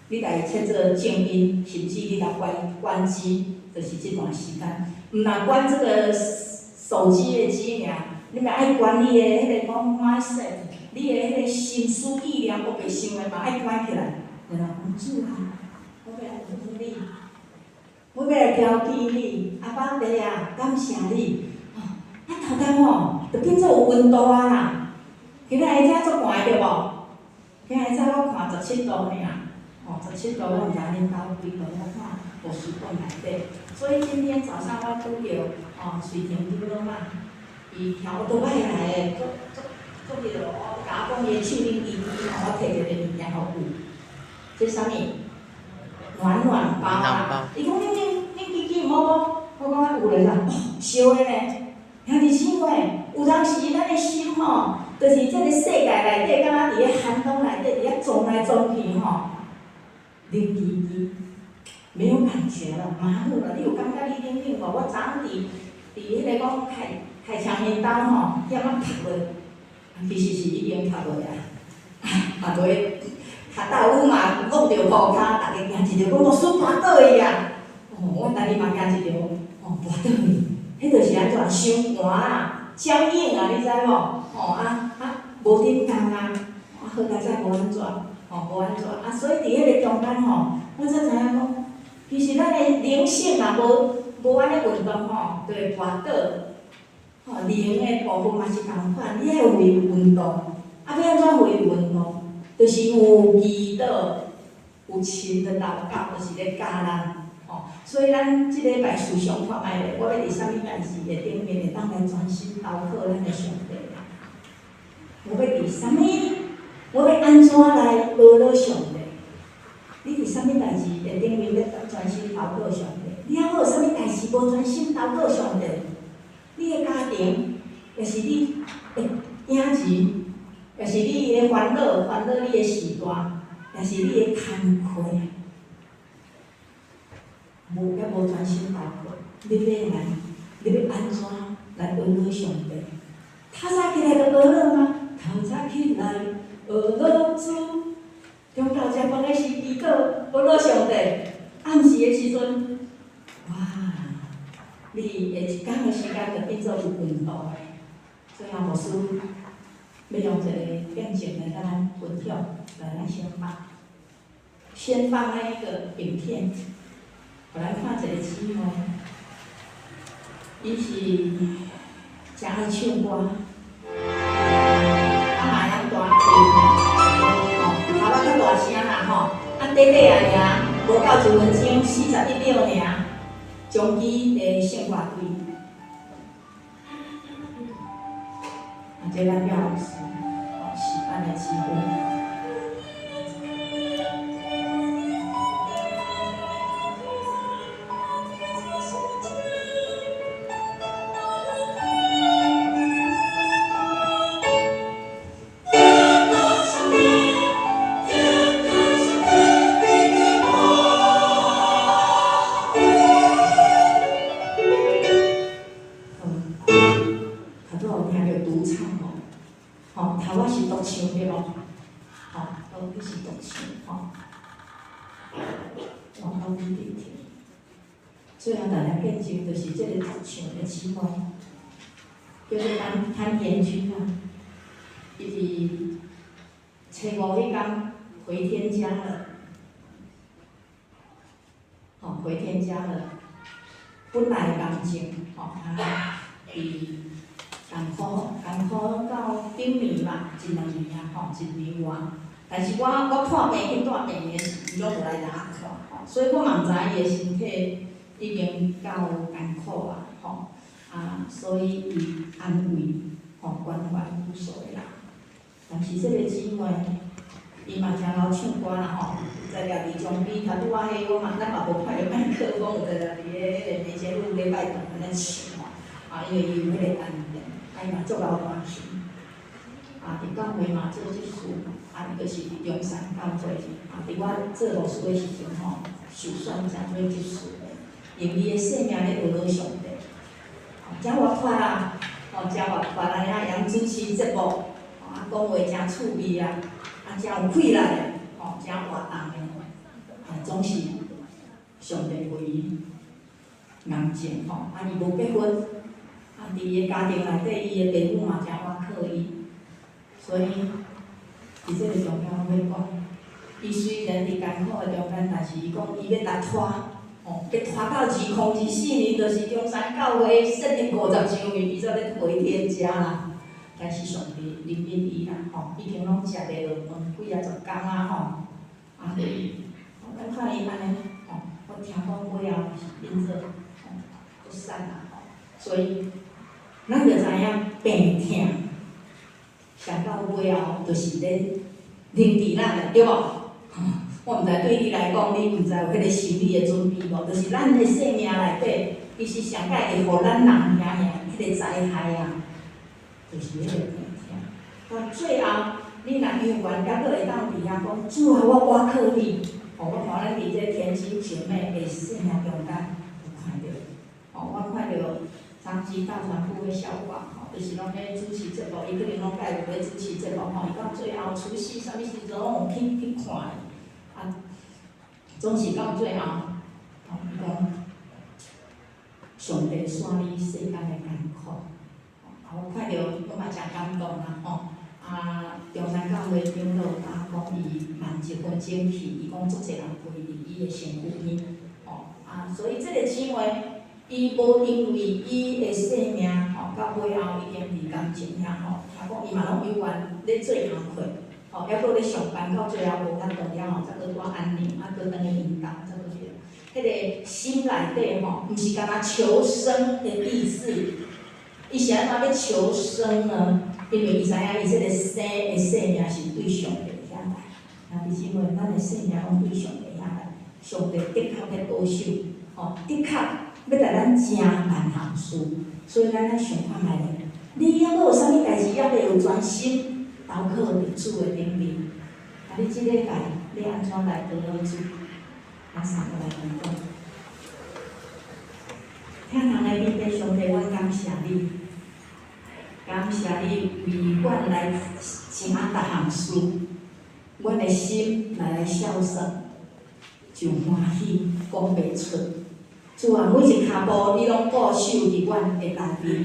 你共伊設做靜音，甚至你共關關機，就是這段時間。毋若關這個手機的機爾，你嘛愛關你的彼個講 mindset，你的彼個心思意念，烏白想的嘛愛關起來。然後講主啊，我欲來問你，我欲來調記你，阿爸爸啊，感謝你。哦，啊頭殼吼，就變做有溫度啊啦。今仔日遮足寒對無？今仔日早我看17度爾，吼，17度我毋知恁兜幾度，我看圖書館內底。所以今天早上我拄著吼，瑞婷拄老媽，伊騎歐多擺來的，足足足彼落，我共我講伊的手頂機機吼，我提一個物件予有，這啥物？暖暖包啊！伊講恁恁恁機器有無？我講有咧啦，哦，燒的呢。兄弟姊妹，有當時咱的心吼，就是這个世界內底，敢若佇咧寒冬內底，佇遐撞來撞去吼，冷吱吱，沒有感覺了，麻木了。你有感覺你冷冷無？我昨昏佇佇彼个講開開槍𪜶兜吼，險仔曝落，其實是已經曝落啊，啊，就會跤豆雨嘛落著塗跤，逐家驚一著講牧師跋倒去啊！哦，我家己嘛驚一著，哦，跋倒去，彼就是按怎？傷寒啊，僵硬啊，你知無？吼啊啊，無振動啊，啊好佳哉無按怎，吼無按怎啊，所以佇彼个中間吼，我才知影講，其實咱的靈性若無無按呢運動吼，就會跋倒。吼，靈的部分嘛是仝款，你愛有伊運動，啊，欲按怎予伊運動？就是有祈禱，有勤的禱告，就是咧教咱，吼。所以咱這禮拜思想看覓咧，我欲佇啥物代誌的頂面會當來專心投靠咱的上帝。我欲佇啥物？我欲按怎來呵咾上帝？你佇啥物代誌的頂面欲專心投靠上帝？你猶閣有啥物代誌無專心投靠上帝？你的家庭，抑是你的囝兒，抑是你的的烦恼，烦恼你的时代，也是你的工课，无犹无专心祷告，你欲来，你欲按怎来学落上帝？透早起来就学落吗？透早起来学落主，中昼食饭的时祈祷，学落上帝。暗时的时阵，哇！你的一工的时间就变做有温度的。最后牧师欲用一个见证来佮咱分享，来咱先放，先放那个影片，予咱看一个姊妹，伊是誠愛唱歌，啊嘛會曉彈琴，吼，頭仔較大聲啦吼，啊短短仔爾，無夠一分鐘，41秒爾，將伊的聖歌隊，啊，這咱廖老師，吼，是咱的姊妹。最後大家見證就是這個獨唱的姊妹，叫做潘潘妍君啊，伊佇初五彼工回天家了，吼，回天家了。本來癌症，吼，啊，伊艱苦艱苦到頂年吧，一兩年啊，吼，一年外。但是我破病去蹛病院時，伊攏無來共我看，吼，所以我嘛毋知伊的身體已經夠艱苦啊，吼，啊，所以伊安慰，吼，關懷有數的人。但是這個姊妹，伊嘛誠𠢕唱歌啦，吼，在掠佇中壢，頭拄仔彼我嘛，咱嘛無看著麥克風，有在掠佇咧彼個梅姐路禮拜堂按呢唱吼，啊，因為伊有彼個恩典，啊，伊嘛足𠢕彈琴，啊，佇教會嘛做執事，啊，伊就是佇中山教會，啊，佇我做牧師的時陣吼，受選成做執事的。用伊的生命咧學落上帝，誠活潑啊，吼，誠活潑啊，會曉主持節目，啊，講話誠趣味啊，啊，誠有氣力的，吼，誠活動的，啊，總是上帝予伊癌症，吼，啊，伊無結婚，啊，佇伊的家庭內底，伊的爸母嘛誠倚靠伊，所以佇這個中間我欲講，伊雖然佇艱苦的中間，但是伊講伊欲來拖。吼，欲拖到2024年，就是中山教會設立50週年，伊才欲回天家啦。但是上帝憐憫伊啦，吼，已經攏食袂落飯幾仔十工啊，吼。啊，咱看伊按呢，吼，我聽講尾後是變做吼，足瘦啦，吼。所以，咱就知影病痛，上到尾後就是咧臨治咱的，對無？我毋知對你來講，你毋知有彼個心理的準備無？就是咱的生命內底，其實上蓋會予咱人遐爾彼個災害啊，就是彼個病痛。到最後，你若猶原猶閣會當佇遐講，主啊，我倚靠你。吼，我看咱佇這天津姐妹的生命中間有看著，吼，我看著長期大傳部的小廣，吼，就是攏咧主持節目，伊可能攏介有咧主持節目，吼，伊到最後除夕啥物時陣攏有去看的。啊，總是到最後，吼，伊講上帝煞你世間的艱苦，啊，我看著我嘛誠感動啦，吼，啊，中山教會長老甲我講，伊慢一分鐘去，伊講足濟人陪佇伊的身軀邊，吼，啊，所以這個姊妹，伊無因為伊的生命，吼，到尾後已經佇感情遐，吼，聽講伊嘛攏猶原咧做工課。吼，猶閣咧上班到最後無法度了後，才閣蹛安寧，啊，閣轉去𪜶兜，才閣去。彼個心內底吼，毋是干焦求生的意志，伊是按怎欲求生呢？因為伊知影伊這個生的生命是對上帝遐來。兄弟姊妹，咱的生命攏對上帝遐來，上帝的確咧保守，吼，的確欲共咱成萬項事，所以咱愛想看覓咧。你猶閣有啥物代誌猶未有專心？投靠佇主的頂面。啊，你這禮拜欲按怎來禱告主？咱三個來祈禱。天堂的天父上帝，阮感謝你，感謝你為阮來成逐項事，阮的心來來孝順，就歡喜講袂出。主啊，每一跤步你攏固守佇阮的內面，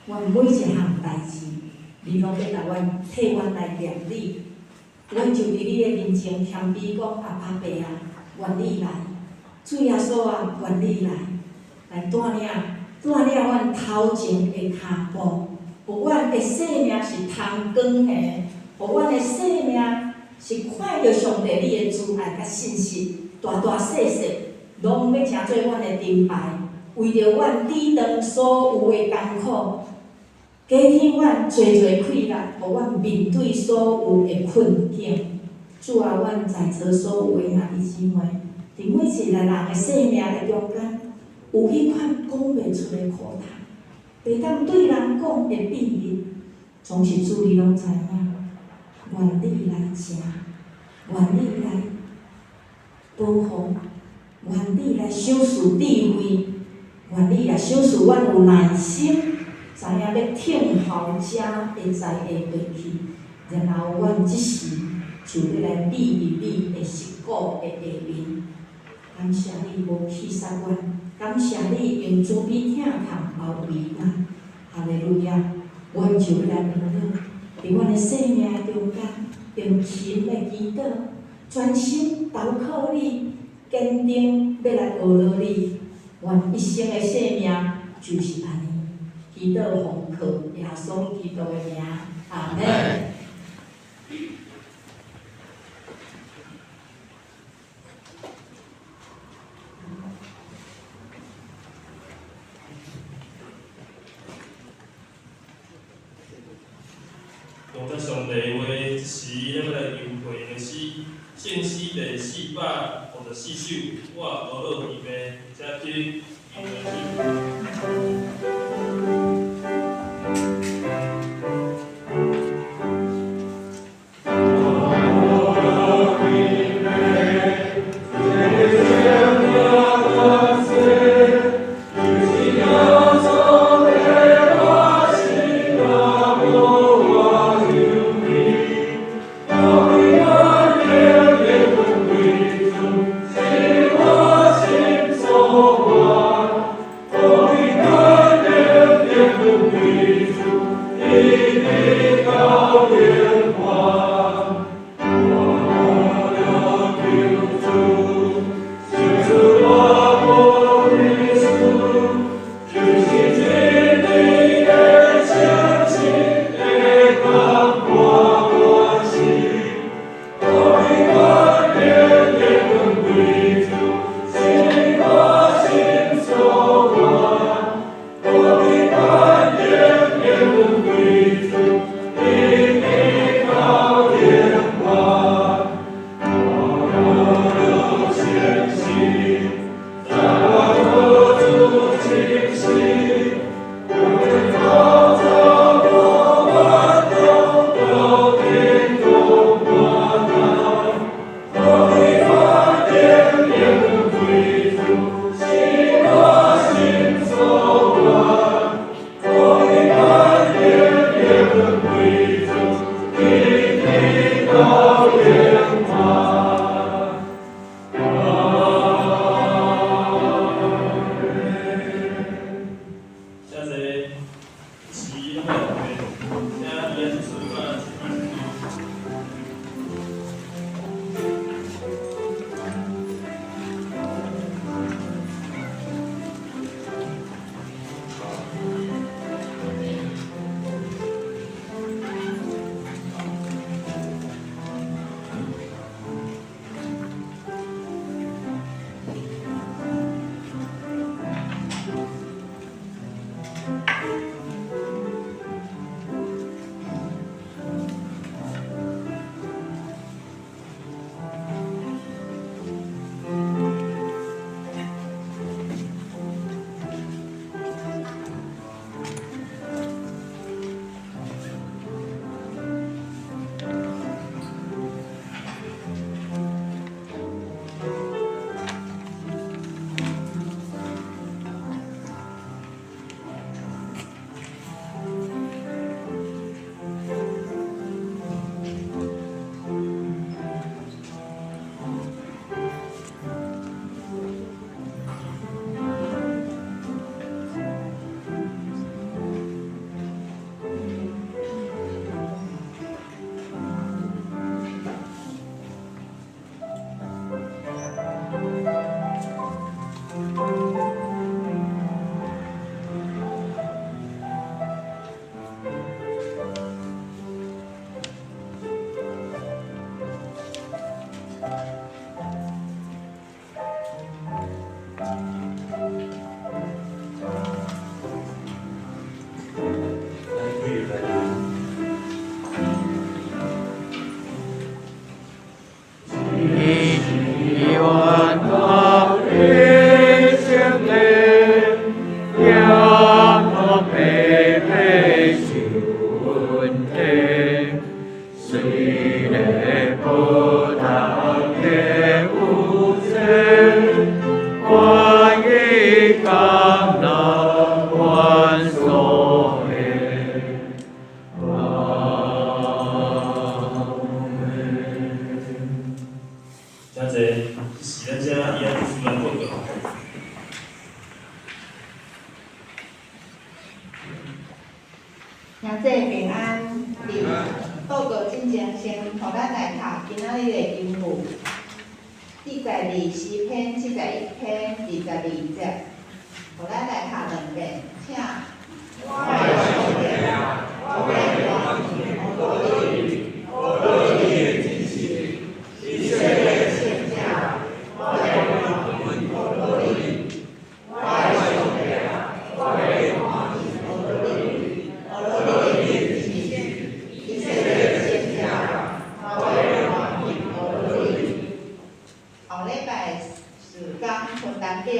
阮每一項代誌，你攏欲來阮替阮來料理。阮就佇你的面前謙卑講：阿爸父啊，願你來，主耶穌啊，願你來，來帶領帶領阮頭前的跤步，予阮的生命是通光的，予阮的生命是看著上帝你的慈愛佮信實，大大細細，攏欲成做阮的燈牌，為著阮抵擋所有的艱苦，加添阮濟濟氣力，予阮面對所有的困境。主啊，阮在座所有的兄弟姊妹，佇每一個人的生命的中間，有彼款講袂出的苦痛，袂當對人講的秘密，總是主你攏知影。願你來成，願你來保護，願你來賞賜智慧，願你也賞賜阮有耐心，知影欲聽候才會知會過去，然後阮這時就欲來秘佇你的實骨的下面。感謝你無棄殺阮，感謝你用慈悲疼痛包圍阮。哈利路亞！阮就欲來禱告，佇阮的生命中間，用勤的祈禱，專心投靠你，堅定欲來學落你。阮一生的生命就是按呢。祈禱奉靠耶穌基督的名，阿們。
用這上帝話，這時咱欲來吟會的詩，聖詩第454首，我呵咾預備，請聽吟
我拿的上帝，耶和白白受恩典，虽然无同的有钱，愿意甘纳阮所的。阿门。
真济，是咱遮伊仔出来报告。
兄弟平安，伫报告进前，先予咱来读今仔日的经文，记载伫诗篇71篇22节，予咱来读两遍，请。我的上帝啊，我欲欢喜阿罗你，阿罗你的真实，以色列的圣者，我欲欢喜阿罗你。我的上帝啊，我欲欢喜阿罗你，阿罗你的真实，以色列的圣者，我欲欢喜阿罗你。后礼拜事工分担表，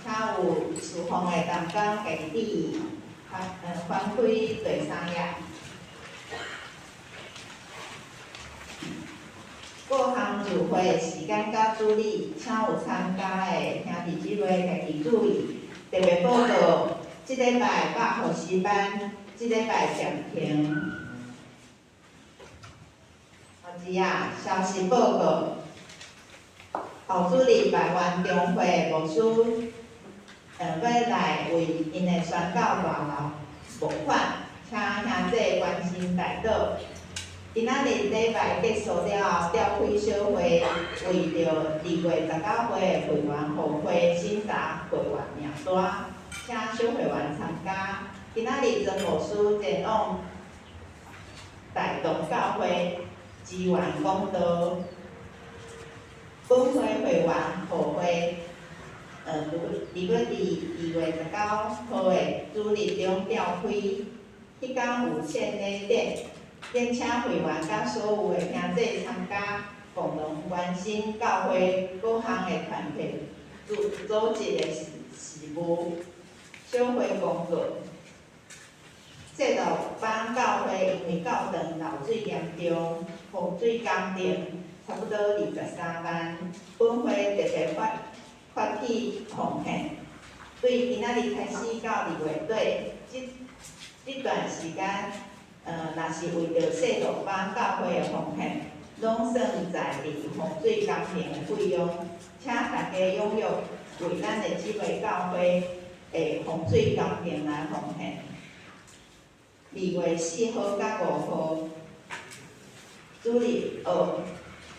请有侍奉的同工家己翻开第三页。各项聚会的时间佮主日，请有参加的兄弟姊妹家己注意。特别报告，这礼拜百护士班，这礼拜暂停。后一啊，消息报告，后主日台湾中会牧师，欲来为𪜶的宣教大楼募款，请兄弟关心代祷。今仔日礼拜结束了后，召开小会，为著2月19号的会员互会审查会员名单，请小会员参加。今仔日庄牧师前往大同教会支援讲道。本会会员互会，伫2月19号的主日中召开，彼工有献礼典，恳请会员佮所有的兄弟参加，共同关心教会各项的团体组织的事务、小会工作。细路邦教会因为教堂漏水严重，洪水工程差不多23万，本会特别发起奉献，对今仔日开始到2月底，这段时间，若是为著细路邦教会的奉献，拢算在伫洪水工程的费用，请大家踊跃为咱的这个教会的洪水工程来奉献。2月4号佮5号，主日学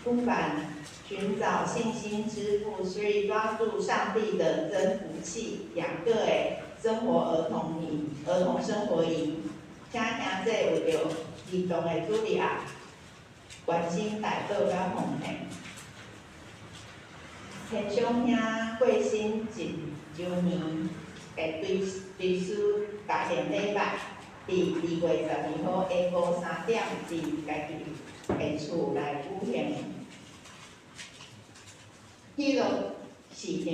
举办寻找信心之父，所以抓住上帝的真福气，两个的生活儿童营、儿童生活营，请兄弟为著儿童的主日学关心代祷佮奉献。天祥兄过身一周年，会追思家庭礼拜，伫2月12号下晡3点，伫家己的厝内举行。喜乐市场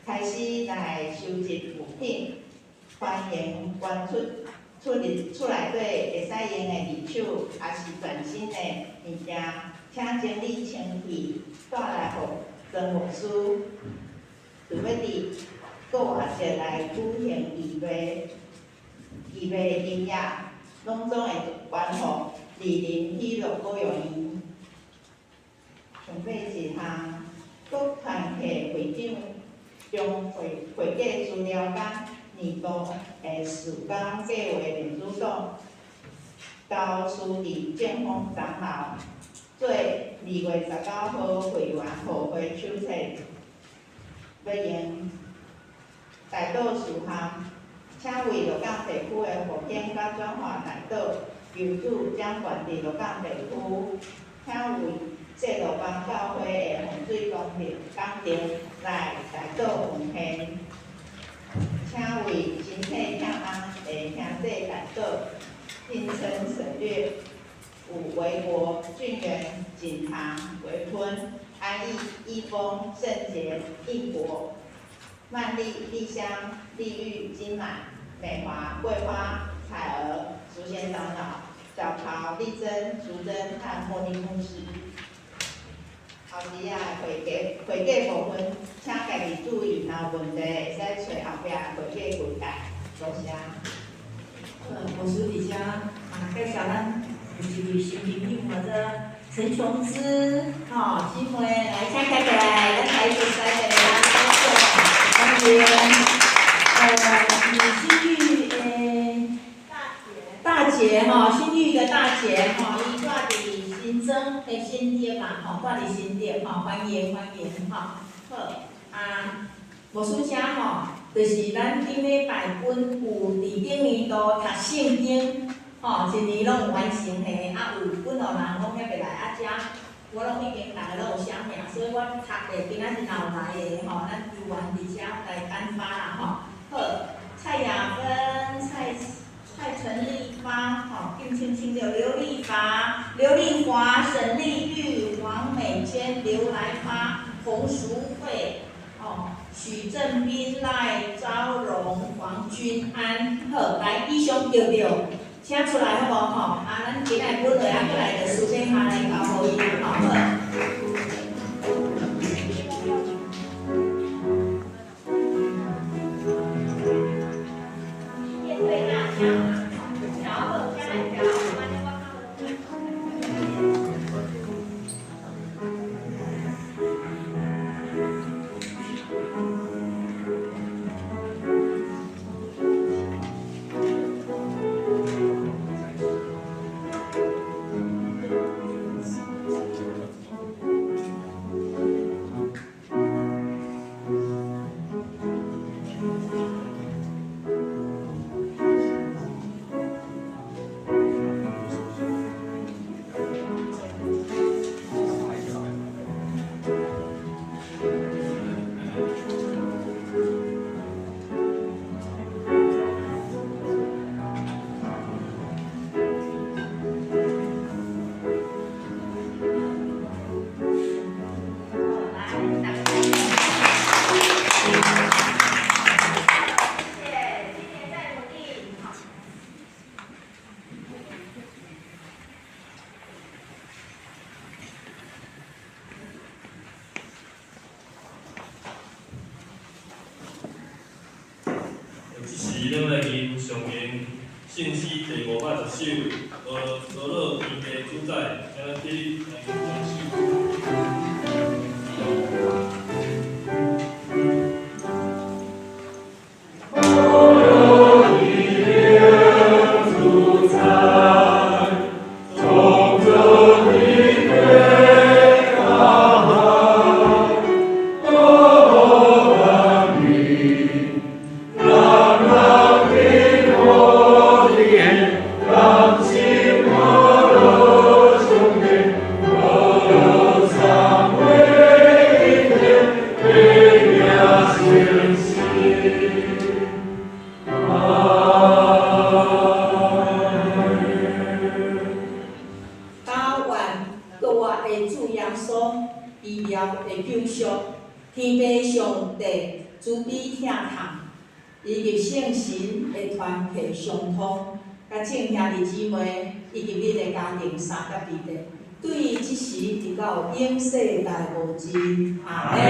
开始来收集物品，欢迎捐出厝里厝内底会使用的二手，抑是全新的物件，请整理清气，带来予庄牧师。就欲伫复活节来举行预备音乐，拢总会捐予二林喜乐保育院。上尾一项，各团体会长将会计资料佮年度的事工计划面书长，交司仪正方长老做2月19号会员互会手册欲用。代祷事项，请为鹿港地区的复兴佮转化代祷，求主掌权伫鹿港地区，请为细路邦教会的洪水工程来代祷奉献，请为身体疼痛的兄弟代祷，平称省略，有为国、俊元、锦堂、维坤、安义、义丰、圣洁、应国、曼丽、丽香、丽玉、金满、美华、桂花、彩儿、淑贤长老、小桃、丽珍、淑珍和茉莉牧师。后时仔会计会计部分，请家己注意，若有问题会使揣后壁会计柜台。多谢。
牧师伫遮嘛介绍咱有一位新朋友叫做陈琼芝，吼，姊妹来，请徛起来，咱来一起来欢迎。是新玉的大姐吼，新玉的大姐吼，伊住伫新庄的新竹嘛，吼，住伫新竹吼，欢迎欢迎吼。好，啊，牧师遮吼，就是咱顶礼拜阮有伫顶年度读圣经，吼，一年拢有完成的，啊有几落人拢犹未来，啊遮我拢已经逐个拢有写名，所以我读的今仔日若有来的吼，咱有缘伫遮来颁发啦吼。好，蔡雅芬、蔡陈丽芳，吼，敬请请到刘丽华、刘丽华、沈丽玉、黄美娟、刘来发、洪淑慧，吼，许正斌、赖昭荣、黄君安，好，来以上叫著，请出来好无吼？啊，咱今仔日本来啊，阁来就私底下来交予伊，吼好。面对大家，调好，先来调。
咱来吟上吟信诗第510首，罗罗天地主宰，请咱起立来吟这首。永世代无尽，阿们。